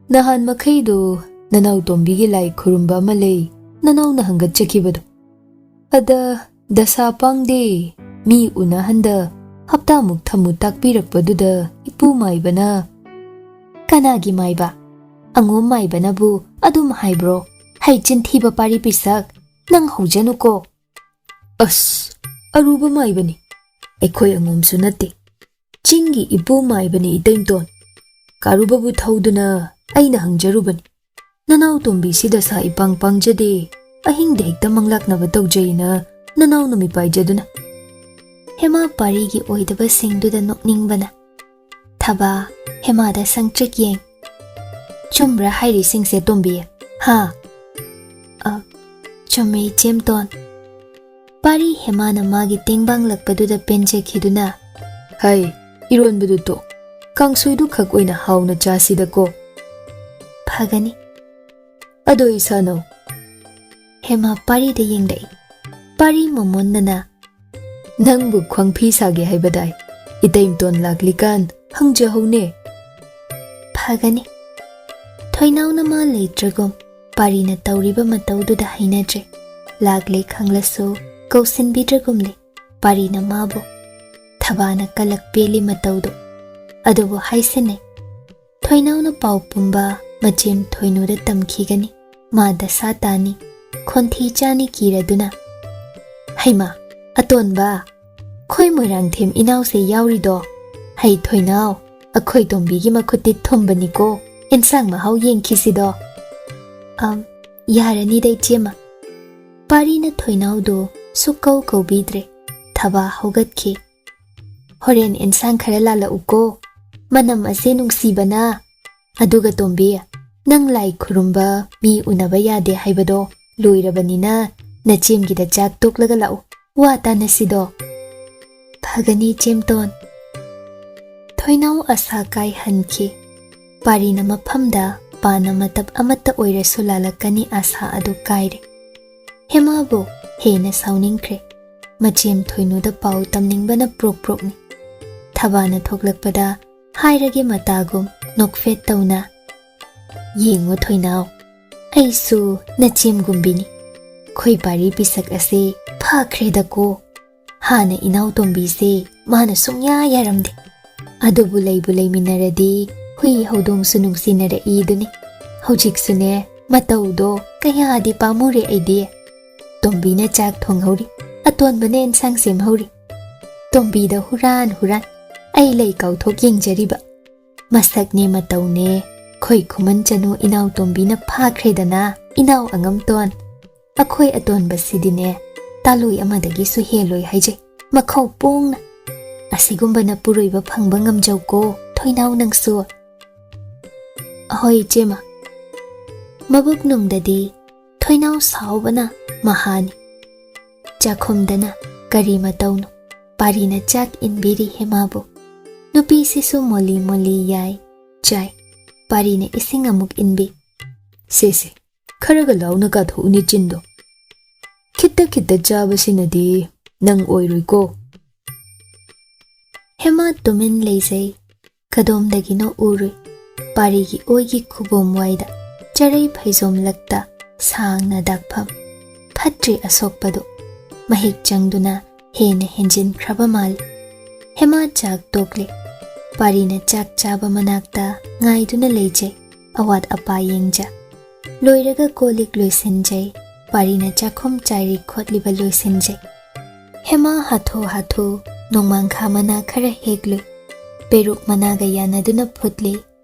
ꯅꯍꯥꯟ ꯃꯈꯩꯗꯨ ꯅꯅꯥꯎ ꯇꯣꯝꯕꯤꯒꯤ ꯂꯥꯏ ꯈꯨꯔꯨꯝꯕ ꯑꯃ ꯂꯩ, ꯅꯅꯥꯎꯅ ꯍꯪꯒꯠꯆꯈꯤꯕꯗꯨ꯫ ꯑꯗ ꯗꯁꯥ ꯄꯥꯡꯗꯦ, ꯃꯤ ꯎꯅꯍꯟꯗ ꯍꯞꯇꯥꯃꯨꯛ ꯊꯝꯃꯨ ꯇꯥꯛꯄꯤꯔꯛꯄꯗꯨꯗ ꯏꯄꯨ ꯃꯥꯏꯕꯅ꯫" "ꯀꯅꯥꯒꯤ ꯃꯥꯏꯕ? ꯑꯉꯣꯝ ꯃꯥꯏꯕꯅꯕꯨ ꯑꯗꯨꯝ ꯍꯥꯏꯕ꯭ꯔꯣ? ꯍꯩ ꯆꯤꯟꯊꯤꯕ ꯄꯥꯔꯤ ꯄꯤꯁꯛ, ꯅꯪ ꯍꯧꯖꯅꯨꯀꯣ꯫" "ꯑꯁ, ꯑꯔꯨꯕ ꯃꯥꯏꯕꯅꯤ, ꯑꯩꯈꯣꯏ ꯑꯉꯣꯝꯁꯨ ꯅꯠꯇꯦ꯫ ꯆꯤꯡꯒꯤ ꯏꯄꯨ ꯃꯥꯏꯕꯅꯤ ꯏꯇꯩꯝꯇꯣꯟ꯫ ꯀꯥꯔꯨꯕꯕꯨ ꯊꯧꯗꯨꯅ ꯑꯩꯅ ꯍꯪꯖꯔꯨꯕꯅꯤ꯫ ꯅꯅꯥꯎ ꯇꯣꯝꯕꯤꯁꯤ ꯗꯁꯥ ꯏꯄꯥꯡ ꯄꯥꯡꯖꯗꯦ, ꯑꯍꯤꯡꯗ ꯍꯦꯛꯇ ꯃꯪꯂꯥꯛꯅꯕ ꯇꯧꯖꯩꯅ ꯅꯅꯥꯎ ꯅꯨꯃꯤꯠ ꯄꯥꯏꯖꯗꯨꯅ꯫" ꯍꯦꯃꯥ ꯄꯥꯔꯤꯒꯤ ꯑꯣꯏꯗꯕꯁꯤꯡꯗꯨꯗ ꯅꯣꯛꯅꯤꯡꯕꯅ꯫ ꯊꯕꯥ ꯍꯦꯃꯥꯗ ꯁꯪꯇ꯭ꯔꯤꯛ ꯌꯦꯡ꯫ "ꯆꯨꯝꯕ꯭ꯔꯥ ꯍꯥꯏꯔꯤꯁꯤꯡꯁꯦ ꯇꯣꯝꯕꯤ? "ꯍꯥ?" "ꯑ, ꯆꯨꯝꯃꯦ, ꯏꯆꯦꯝꯇꯣꯟ꯫" ꯄꯥꯔꯤ ꯍꯦꯃꯥꯅ ꯃꯥꯒꯤ ꯇꯦꯡꯕꯥꯡꯂꯛꯄꯗꯨꯗ ꯄꯦꯟꯖꯈꯤꯗꯨꯅ, "ꯍꯩ, ꯏꯔꯣꯟꯕꯗꯨ ꯇꯣꯛ꯫ ꯀꯥꯡꯁꯣꯏꯗꯨ ꯈꯛ ꯑꯣꯏꯅ ꯍꯥꯎꯅ ꯆꯥꯁꯤꯗꯀꯣ꯫" "ꯐꯒꯅꯤ꯫" "ꯑꯗꯣ ꯏꯁꯥꯅꯧ?" ꯍꯦꯃꯥ ꯄꯥꯔꯤꯗ ꯌꯦꯡꯂꯛꯏ꯫ ꯄꯥꯔꯤ ꯃꯣꯃꯣꯟꯅꯅ, "ꯅꯪꯕꯨ ꯈ꯭ꯋꯥꯡꯐꯤ ꯁꯥꯒꯦ ꯍꯥꯏꯕꯗꯥꯏ? ꯏꯇꯩꯝꯇꯣꯟ ꯂꯥꯛꯂꯤꯀꯥꯟ ꯍꯪꯖꯍꯧꯅꯦ꯫" "ꯐꯒꯅꯤ꯫" ꯊꯣꯏꯅꯥꯎꯅ ꯃꯥ ꯂꯩꯇ꯭ꯔꯒꯨꯝ ꯄꯥꯔꯤꯅ ꯇꯧꯔꯤꯕ ꯃꯇꯧꯗꯨꯗ ꯍꯩꯅꯗ꯭ꯔꯦ꯫ ꯂꯥꯛꯂꯦ ꯈꯪꯂꯁꯨ ꯀꯧꯁꯤꯟꯕꯤꯗ꯭ꯔꯒꯨꯝꯂꯦ ꯄꯥꯔꯤꯅ ꯃꯥꯕꯨ꯫ ꯊꯕꯥꯅ ꯀꯂꯛ ꯄꯦꯜꯂꯤ ꯃꯇꯧꯗꯨ꯫ ꯑꯗꯨꯕꯨ ꯍꯥꯏꯁꯤꯟꯅꯩ꯫ ꯊꯣꯏꯅꯥꯎꯅ ꯄꯥꯎ ꯄꯨꯝꯕ ꯃꯆꯦꯝ ꯊꯣꯏꯅꯨꯗ ꯇꯝꯈꯤꯒꯅꯤ꯫ ꯃꯥ ꯗꯁꯥ ꯇꯥꯅꯤ, ꯈꯣꯟꯊꯤ ꯆꯥꯅꯤ ꯀꯤꯔꯗꯨꯅ꯫ "ꯍꯩꯃꯥ, ꯑꯇꯣꯟꯕ, ꯈꯣꯏ ꯃꯣꯏꯔꯥꯡꯊꯦꯝ ꯏꯅꯥꯎꯁꯦ ꯌꯥꯎꯔꯤꯗꯣ? ꯍꯩ ꯊꯣꯏꯅꯥꯎ, ꯑꯩꯈꯣꯏ ꯇꯣꯝꯕꯤꯒꯤ ꯃꯈꯨꯠꯇꯤ ꯊꯨꯝꯕꯅꯤꯀꯣ, ꯏꯟꯁꯥꯡ ꯃꯍꯥꯎ ꯌꯦꯡꯈꯤꯁꯤꯗꯣ꯫" "ꯑꯝ, ꯌꯥꯔꯅꯤꯗ ꯏꯆꯦꯃ꯫" ꯄꯥꯔꯤꯅ ꯊꯣꯏꯅꯥꯎꯗꯨ ꯁꯨꯛꯀꯧ ꯀꯧꯕꯤꯗ꯭ꯔꯦ꯫ ꯊꯕꯥ ꯍꯧꯒꯠꯈꯤ꯫ "ꯍꯣꯔꯦꯟ ꯏꯟꯁꯥꯡ ꯈꯔ ꯂꯥꯜꯂꯛꯎꯀꯣ, ꯃꯅꯝ ꯑꯁꯦ ꯅꯨꯡꯁꯤꯕꯅ꯫ ꯑꯗꯨꯒ ꯇꯣꯝꯕꯤ, ꯅꯪ ꯂꯥꯏ ꯈꯨꯔꯨꯝꯕ ꯃꯤ ꯎꯅꯕ ꯌꯥꯗꯦ ꯍꯥꯏꯕꯗꯣ ꯂꯣꯏꯔꯕꯅꯤꯅ ꯅꯆꯦꯝꯒꯤꯗ ꯆꯥꯛ ꯇꯣꯛꯂꯒ ꯂꯥꯛꯎ, ꯋꯥ ꯇꯥꯅꯁꯤꯗꯣ꯫" "ꯐꯒꯅꯤ ꯏꯆꯦꯝꯇꯣꯟ꯫" ꯊꯣꯏꯅꯥꯎ ꯑꯁꯥ ꯀꯥꯏꯍꯟꯈꯤ꯫ ꯄꯥꯔꯤꯅ ꯃꯐꯝꯗ ꯄꯥꯅ ꯃꯇꯞ ꯑꯃꯠꯇ ꯑꯣꯏꯔꯁꯨ ꯂꯥꯜꯂꯛꯀꯅꯤ ꯑꯁꯥ ꯑꯗꯨ ꯀꯥꯏꯔꯦ꯫ ꯍꯦꯃꯥꯕꯨ ꯍꯦꯟꯅ ꯁꯥꯎꯅꯤꯡꯈ꯭ꯔꯦ꯫ ꯃꯆꯦꯝ ꯊꯣꯏꯅꯨꯗ ꯄꯥꯎ ꯇꯝꯅꯤꯡꯕꯅ ꯄ꯭ꯔꯣꯛ ꯄ꯭ꯔꯣꯛꯅꯤ꯫ ꯊꯕꯥꯅ ꯊꯣꯛꯂꯛꯄꯗ ꯍꯥꯏꯔꯒꯦ ꯃꯇꯥꯒꯨꯝ ꯅꯣꯛꯐꯦꯠ ꯇꯧꯅ, "ꯌꯦꯡꯉꯣ ꯊꯣꯏꯅꯥꯎ, ꯑꯩꯁꯨ ꯅꯆꯦꯝꯒꯨꯝꯕꯤꯅꯤ꯫ ꯈꯣꯏ ꯄꯥꯔꯤ ꯄꯤꯁꯛ ꯑꯁꯦ ꯐꯈ꯭ꯔꯦꯗꯀꯣ꯫ ꯍꯥꯟꯅ ꯏꯅꯥꯎ ꯇꯣꯝꯕꯤꯁꯦ ꯃꯥꯅ ꯁꯨꯡꯌꯥ ꯌꯥꯔꯝꯗꯦ꯫ ꯑꯗꯨꯕꯨ ꯂꯩꯕꯨ ꯂꯩꯃꯤꯟꯅꯔꯗꯤ ꯍꯨꯏ ꯍꯧꯗꯣꯡꯁꯨ ꯅꯨꯡꯁꯤꯅꯔꯛꯏꯗꯨꯅꯤ꯫ ꯍꯧꯖꯤꯛꯁꯨꯅꯦ ꯃꯇꯧꯗꯣ ꯀꯌꯥꯗꯤ ꯄꯥꯝꯃꯨꯔꯦ ꯑꯩꯗꯤ꯫ ꯇꯣꯝꯕꯤꯅ ꯆꯥꯛ ꯊꯣꯡꯍꯧꯔꯤ, ꯑꯇꯣꯟꯕꯅ ꯑꯦꯟꯁꯥꯡ ꯁꯦꯝꯍꯧꯔꯤ꯫ ꯇꯣꯝꯕꯤꯗ ꯍꯨꯔꯥꯟ ꯍꯨꯔꯥꯟ ꯑꯩ ꯂꯩ ꯀꯥꯎꯊꯣꯛ ꯌꯦꯡꯖꯔꯤꯕ꯫ ꯃꯁꯛꯅꯦ ꯃꯇꯧꯅꯦ ꯈꯣꯏ ꯈꯨꯃꯟ ꯆꯅꯨ ꯏꯅꯥꯎ ꯇꯣꯝꯕꯤꯅ ꯐꯥꯈ꯭ꯔꯦꯗꯅ, ꯏꯅꯥꯎ ꯑꯉꯝꯇꯣꯟ꯫ ꯑꯩꯈꯣꯏ ꯑꯇꯣꯟꯕꯁꯤꯗꯤꯅꯦ ꯇꯥꯂꯣꯏ ꯑꯃꯗꯒꯤꯁꯨ ꯍꯦꯜꯂꯣꯏ ꯍꯥꯏꯖꯩ, ꯃꯈꯧ ꯄꯣꯡꯅ꯫ ꯑꯁꯤꯒꯨꯝꯕ ꯅꯄꯨꯔꯣꯏꯕ ꯐꯪꯕ ꯉꯝꯖꯧꯀꯣ ꯊꯣꯏꯅꯥꯎ ꯅꯪꯁꯨ꯫" "ꯑꯍꯣꯏ ꯏꯆꯦꯃ꯫" ꯃꯕꯨꯛꯅꯨꯡꯗꯗꯤ ꯊꯣꯏꯅꯥꯎ ꯁꯥꯎꯕꯅ ꯃꯍꯥꯅꯤ꯫ ꯆꯥꯛꯈꯨꯝꯗꯅ ꯀꯔꯤ ꯃꯇꯧꯅꯣ? ꯄꯥꯔꯤꯅ ꯆꯥꯛ ꯏꯟꯕꯤꯔꯤ ꯍꯦꯃꯥꯕꯨ꯫ ꯅꯨꯄꯤꯁꯤꯁꯨ ꯃꯣꯂꯤ ꯃꯣꯂꯤ ꯌꯥꯏ, ꯆꯥꯏ꯫ ꯄꯥꯔꯤꯅ ꯏꯁꯤꯡ ꯑꯃꯨꯛ ꯏꯟꯕꯤ꯫ "ꯁꯦ ꯁꯦ, ꯈꯔꯒ ꯂꯥꯎꯅ ꯀꯥꯊꯣꯛꯎꯅꯦ ꯆꯤꯟꯗꯣ꯫ ꯈꯤꯠꯇ ꯈꯤꯠꯇ ꯆꯥꯕꯁꯤꯅꯗꯤ ꯅꯪ ꯑꯣꯏꯔꯣꯏꯀꯣ꯫" ꯍꯦꯃꯥ ꯇꯨꯃꯤꯟ ꯂꯩꯖꯩ꯫ ꯀꯗꯣꯝꯗꯒꯤꯅꯣ ꯎꯔꯨꯏ꯫ ꯄꯥꯔꯤꯒꯤ ꯑꯣꯏꯒꯤ ꯈꯨꯕꯣꯝ ꯋꯥꯏꯗ ꯆꯔꯩ ꯐꯩꯖꯣꯝ ꯂꯛꯇ ꯁꯥꯡꯅ ꯗꯥꯛꯐꯝ꯫ ꯐꯠꯇ꯭ꯔꯤ ꯑꯁꯣꯛꯄꯗꯨ꯫ ꯃꯍꯤꯛ ꯆꯪꯗꯨꯅ ꯍꯦꯟꯅ ꯍꯦꯟꯖꯤꯟꯈ꯭ꯔꯕ ꯃꯥꯜꯂꯤ꯫ ꯍꯦꯃꯥ ꯆꯥꯛ ꯇꯣꯛꯂꯦ꯫ ꯄꯥꯔꯤꯅ ꯆꯥꯛ ꯆꯥꯕ ꯃꯅꯥꯛꯇ ꯉꯥꯏꯗꯨꯅ ꯂꯩꯖꯩ꯫ ꯑꯋꯥꯠ ꯑꯄꯥ ꯌꯦꯡꯖ꯫ ꯂꯣꯏꯔꯒ ꯀꯣꯜ ꯂꯤꯛ ꯂꯣꯏꯁꯤꯟꯖꯩ꯫ ꯄꯥꯔꯤꯅ ꯆꯥꯛꯈꯨꯝ ꯆꯥꯏꯔꯤ ꯈꯣꯠꯂꯤꯕ ꯂꯣꯏꯁꯤꯟꯖꯩ꯫ ꯍꯦꯃꯥ ꯍꯥꯊꯨ ꯍꯥꯊꯨ ꯅꯣꯡꯃꯥꯡꯈꯥ ꯃꯅꯥ ꯈꯔ ꯍꯦꯛꯂꯨꯏ꯫ ꯄꯦꯔꯨꯛ ꯃꯅꯥꯒ ꯌꯥꯅꯗꯨꯅ ꯐꯨꯠꯂꯤ꯫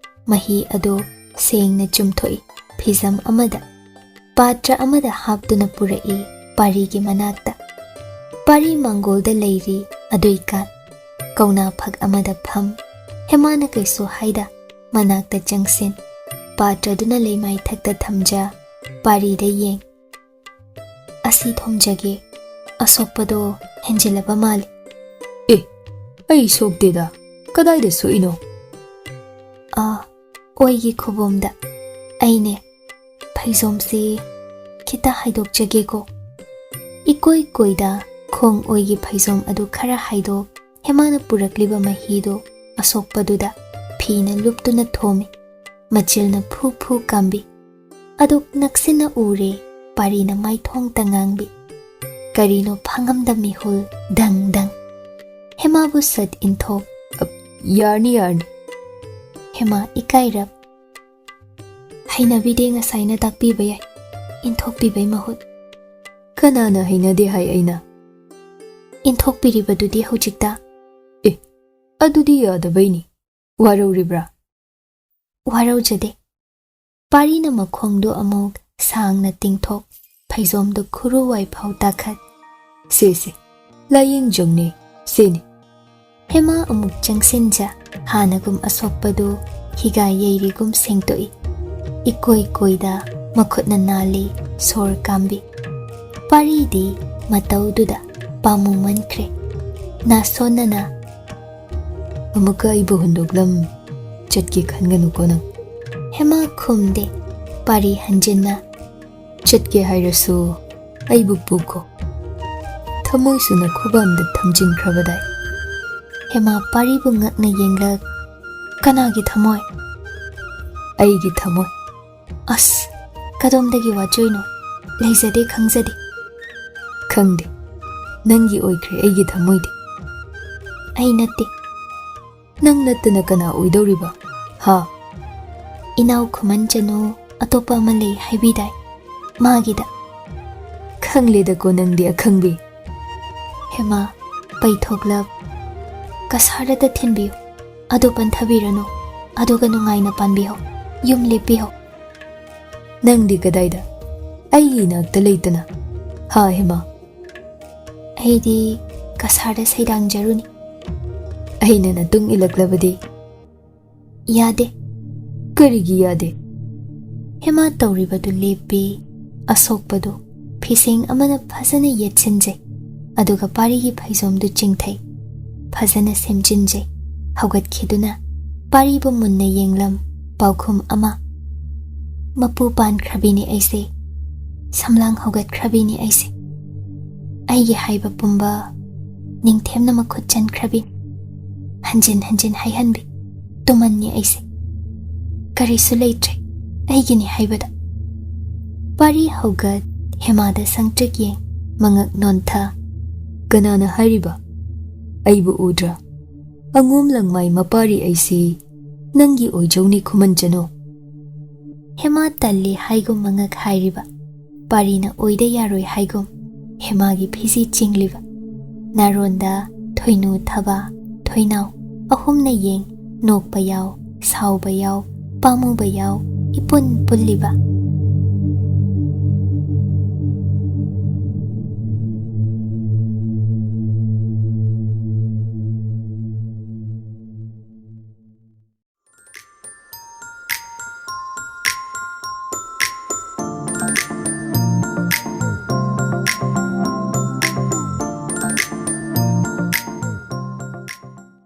ꯃꯍꯤ ꯑꯗꯨ ꯁꯦꯡꯅ ꯆꯨꯝꯊꯣꯛꯏ꯫ ꯐꯤꯖꯝ ꯑꯃꯗ, ꯄꯥꯇ꯭ꯔ ꯑꯃꯗ ꯍꯥꯞꯇꯨꯅ ꯄꯨꯔꯛꯏ ꯄꯥꯔꯤꯒꯤ ꯃꯅꯥꯛꯇ꯫ ꯄꯥꯔꯤ ꯃꯥꯡꯒꯣꯜꯗ ꯂꯩꯔꯤ ꯑꯗꯨꯏꯀꯥꯟ꯫ ꯀꯧꯅꯥ ꯐꯛ ꯑꯃꯗ ꯐꯝ꯫ ꯍꯦꯃꯥꯅ ꯀꯩꯁꯨ ꯍꯥꯏꯗ ꯃꯅꯥꯛꯇ ꯆꯪꯁꯤꯟ꯫ ꯄꯥꯇ꯭ꯔꯗꯨꯅ ꯂꯩꯃꯥꯏꯊꯛꯇ ꯊꯝꯖ꯫ ꯄꯥꯔꯤꯗ ꯌꯦꯡ꯫ "ꯑꯁꯤ ꯊꯣꯝꯖꯒꯦ꯫ ꯑꯁꯣꯛꯄꯗꯣ ꯍꯦꯟꯖꯤꯜꯂꯕ ꯃꯥꯜꯂꯤ꯫" "ꯑꯦ, ꯑꯩ ꯁꯣꯛꯇꯦꯗ꯫ ꯀꯗꯥꯏꯗ ꯁꯣꯛꯏꯅꯣ?" "ꯑꯥ, ꯑꯣꯏꯒꯤ ꯈꯨꯕꯣꯝꯗ꯫ ꯑꯩꯅꯦ, ꯐꯩꯖꯣꯝꯁꯤ ꯈꯤꯇ ꯍꯥꯏꯗꯣꯛꯆꯒꯦꯀꯣ꯫" ꯏꯀꯣꯏ ꯀꯣꯏꯗ ꯈꯣꯡ ꯑꯣꯏꯒꯤ ꯐꯩꯖꯣꯝ ꯑꯗꯨ ꯈꯔ ꯍꯥꯏꯗꯣꯛ꯫ ꯍꯦꯃꯥꯅ ꯄꯨꯔꯛꯂꯤꯕ ꯃꯍꯤꯗꯨ ꯑꯁꯣꯛꯄꯗꯨꯗ ꯐꯤꯅ ꯂꯨꯞꯇꯨꯅ ꯊꯣꯝꯃꯤ꯫ ꯃꯆꯤꯜꯅ ꯐꯨ ꯐꯨ ꯀꯥꯝꯕꯤ꯫ ꯑꯗꯨꯛ ꯅꯛꯁꯤꯟꯅ ꯎꯔꯦ, ꯄꯥꯔꯤꯅ ꯃꯥꯏꯊꯣꯡꯇ ꯉꯥꯡꯕꯤ꯫ ꯀꯔꯤꯅꯣ ꯐꯥꯉꯝꯗ ꯃꯤꯍꯨꯜ ꯗꯪ ꯗꯪ꯫ ꯍꯦꯃꯥꯕꯨ ꯁꯠ ꯏꯟꯊꯣꯛ꯫ "ꯑ, ꯌꯥꯔꯅꯤ, ꯌꯥꯔꯅꯤ꯫" ꯍꯦꯃꯥ ꯏꯀꯥꯏꯔꯞ꯫ "ꯍꯩꯅꯕꯤꯗꯦ ꯉꯁꯥꯏꯅ ꯇꯥꯛꯄꯤꯕ ꯌꯥꯏ, ꯏꯟꯊꯣꯛꯄꯤꯕꯩ ꯃꯍꯨꯠ꯫" "ꯀꯅꯥꯅ ꯍꯩꯅꯗꯦ ꯍꯥꯏ ꯑꯩꯅ?" "ꯏꯟꯊꯣꯛꯄꯤꯔꯤꯕꯗꯨꯗꯤ ꯍꯧꯖꯤꯛꯇ꯫" "ꯑꯦ, ꯑꯗꯨꯗꯤ ꯌꯥꯗꯕꯩꯅꯤ꯫ ꯋꯥꯔꯧꯔꯤꯕ꯭ꯔꯥ?" "ꯋꯥꯔꯧꯖꯗꯦ꯫" ꯄꯥꯔꯤꯅ ꯃꯈꯣꯡꯗꯨ ꯑꯃꯨꯛ ꯁꯥꯡꯅ ꯇꯤꯡꯊꯣꯛ, ꯐꯩꯖꯣꯝꯗꯨ ꯈꯨꯔꯨꯋꯥꯏ ꯐꯥꯎ ꯇꯥꯈꯠ꯫ "ꯁꯦ, ꯁꯦ, ꯂꯥꯏꯌꯦꯡꯖꯪꯅꯦ, ꯁꯦꯅꯦ꯫" ꯍꯦꯃꯥ ꯑꯃꯨꯛ ꯆꯪꯁꯤꯟꯖ, ꯍꯥꯟꯅꯒꯨꯝ ꯑꯁꯣꯛꯄꯗꯨ ꯍꯤꯒꯥꯏ ꯌꯩꯔꯤꯒꯨꯝ ꯁꯦꯡꯗꯣꯛꯏ꯫ ꯏꯀꯣꯏ ꯀꯣꯏꯗ ꯃꯈꯨꯠꯅ ꯅꯥꯜꯂꯤ ꯁꯣꯔ ꯀꯥꯝꯕꯤ꯫ ꯄꯥꯔꯤꯗꯤ ꯃꯇꯧꯗꯨꯗ ꯄꯥꯝꯃꯨꯃꯟꯈ꯭ꯔꯦ꯫ ꯅꯥꯁꯣꯟꯅꯅ "ꯑꯃꯨꯛꯀ ꯑꯩꯕꯨ ꯍꯨꯟꯗꯣꯛꯂꯝ, ꯆꯠꯀꯦ ꯈꯟꯒꯅꯨꯀꯣ ꯅꯪ꯫" ꯍꯦꯃꯥ ꯈꯨꯝꯗꯦ꯫ ꯄꯥꯔꯤ ꯍꯟꯖꯤꯟꯅ "ꯆꯠꯀꯦ ꯍꯥꯏꯔꯁꯨ ꯑꯩꯕꯨ ꯄꯨꯈꯣ꯫" ꯊꯃꯣꯏꯁꯨꯅ ꯈꯨꯕꯝꯗ ꯊꯝꯖꯤꯟꯈ꯭ꯔꯕꯗꯥꯏ꯫ ꯍꯦꯃꯥ ꯄꯥꯔꯤꯕꯨ ꯉꯛꯅ ꯌꯦꯡꯂꯛ "ꯀꯅꯥꯒꯤ ꯊꯃꯣꯏ?" "ꯑꯩꯒꯤ ꯊꯃꯣꯏ꯫" "ꯑꯁ, ꯀꯗꯣꯝꯗꯒꯤ ꯋꯥꯆꯣꯏꯅꯣ? ꯂꯩꯖꯗꯦ, ꯈꯪꯖꯗꯦ꯫" "ꯈꯪꯗꯦ, ꯅꯪꯒꯤ ꯑꯣꯏꯈ꯭ꯔꯦ ꯑꯩꯒꯤ ꯊꯃꯣꯏꯗꯤ꯫" "ꯑꯩ ꯅꯠꯇꯦ꯫" "ꯅꯪ ꯅꯠꯇꯅ ꯀꯅꯥ ꯑꯣꯏꯗꯧꯔꯤꯕ? ꯍꯥ?" "ꯏꯅꯥꯎ ꯈꯨꯃꯟ ꯆꯅꯨ ꯑꯇꯣꯞꯄ ꯑꯃ ꯂꯩ ꯍꯥꯏꯕꯤꯗꯥꯏ, ꯃꯥꯒꯤꯗ꯫" "ꯈꯪꯂꯦꯗꯀꯣ ꯅꯪꯗꯤ ꯑꯈꯪꯕꯤ꯫" ꯍꯦꯃꯥ ꯄꯩꯊꯣꯛꯂꯞ "ꯀꯁꯥꯔꯗ ꯊꯤꯟꯕꯤꯌꯨ, ꯑꯗꯨ ꯄꯟꯊꯕꯤꯔꯅꯨ, ꯑꯗꯨꯒ ꯅꯨꯡꯉꯥꯏꯅ ꯄꯥꯟꯕꯤꯍꯧ, ꯌꯨꯝ ꯂꯦꯞꯄꯤꯍꯧ꯫" "ꯅꯪꯗꯤ ꯀꯗꯥꯏꯗ? ꯑꯩꯒꯤ ꯏꯅꯥꯛꯇ ꯂꯩꯇꯅ꯫ ꯍꯥ ꯍꯦꯃꯥ?" "ꯑꯩꯗꯤ ꯀꯁꯥꯔꯗ ꯁꯩꯗꯥꯡꯖꯔꯨꯅꯤ꯫" "ꯑꯩꯅ ꯅꯇꯨꯡ ꯏꯜꯂꯛꯂꯕꯗꯤ?" "ꯌꯥꯗꯦ꯫" "ꯀꯔꯤꯒꯤ ꯌꯥꯗꯦ?" ꯍꯦꯃꯥ ꯇꯧꯔꯤꯕꯗꯨ ꯂꯦꯞꯄꯤ꯫ ꯑꯁꯣꯛꯄꯗꯨ ꯐꯤꯁꯦꯡ ꯑꯃꯅ ꯐꯖꯅ ꯌꯦꯠꯁꯤꯟꯖꯩ, ꯑꯗꯨꯒ ꯄꯥꯔꯤꯒꯤ ꯐꯩꯖꯣꯝꯗꯨ ꯆꯤꯡꯊꯩ꯫ ꯐꯖꯅ ꯁꯦꯝꯖꯤꯟꯖꯩ꯫ ꯍꯧꯒꯠꯈꯤꯗꯨꯅ ꯄꯥꯔꯤꯕꯨ ꯃꯨꯟꯅ ꯌꯦꯡꯂꯝ꯫ ꯄꯥꯎꯈꯨꯝ ꯑꯃ: "ꯃꯄꯨ ꯄꯥꯟꯈ꯭ꯔꯕꯤꯅꯤ ꯑꯩꯁꯦ, ꯁꯝꯂꯥꯡ ꯍꯧꯒꯠꯈ꯭ꯔꯕꯤꯅꯤ ꯑꯩꯁꯦ꯫ ꯑꯩꯒꯤ ꯍꯥꯏꯕ ꯄꯨꯝꯕ ꯅꯤꯡꯊꯦꯝꯅ ꯃꯈꯨꯠ ꯆꯟꯈ꯭ꯔꯕꯤꯅꯤ꯫ ꯍꯟꯖꯤꯟ ꯍꯟꯖꯤꯟ ꯍꯥꯏꯍꯟꯕꯤ ꯇꯨꯃꯟꯅꯤ ꯑꯩꯁꯦ꯫ ꯀꯔꯤꯁꯨ ꯂꯩꯇ꯭ꯔꯦ ꯑꯩꯒꯤꯅꯤ ꯍꯥꯏꯕꯗ꯫" ꯄꯥꯔꯤ ꯍꯧꯒꯠ, ꯍꯦꯃꯥꯗ ꯁꯪꯇ꯭ꯔꯤꯛ ꯌꯦꯡ, ꯃꯉꯛ ꯅꯣꯟꯊ꯫ "ꯀꯅꯥꯅ ꯍꯥꯏꯔꯤꯕ? ꯑꯩꯕꯨ ꯎꯗ꯭ꯔꯥ? ꯑꯉꯣꯝ ꯂꯪꯃꯥꯏ ꯃꯄꯥꯔꯤ ꯑꯩꯁꯤ ꯅꯪꯒꯤ ꯑꯣꯏꯖꯧꯅꯤ ꯈꯨꯃꯟ ꯆꯅꯨ꯫" ꯍꯦꯃꯥ ꯇꯜꯂꯤ ꯍꯥꯏꯒꯨꯝ ꯃꯉꯛ ꯍꯥꯏꯔꯤꯕ, ꯄꯥꯔꯤꯅ ꯑꯣꯏꯗ ꯌꯥꯔꯣꯏ ꯍꯥꯏꯒꯨꯝ ꯍꯦꯃꯥꯒꯤ ꯐꯤꯖꯤ ꯆꯤꯡꯂꯤꯕ꯫ ꯅꯥꯔꯣꯟꯗ ꯊꯣꯏꯅꯨ ꯊꯕꯥ ꯊꯣꯏꯅꯥꯎ ꯑꯍꯨꯝꯅ ꯌꯦꯡ, ꯅꯣꯛꯄ ꯌꯥꯎ, ꯁꯥꯎꯕ ꯌꯥꯎ, ꯄꯥꯝꯃꯨꯕ ꯌꯥꯎ, ꯏꯄꯨꯟ ꯄꯨꯜꯂꯤꯕ꯫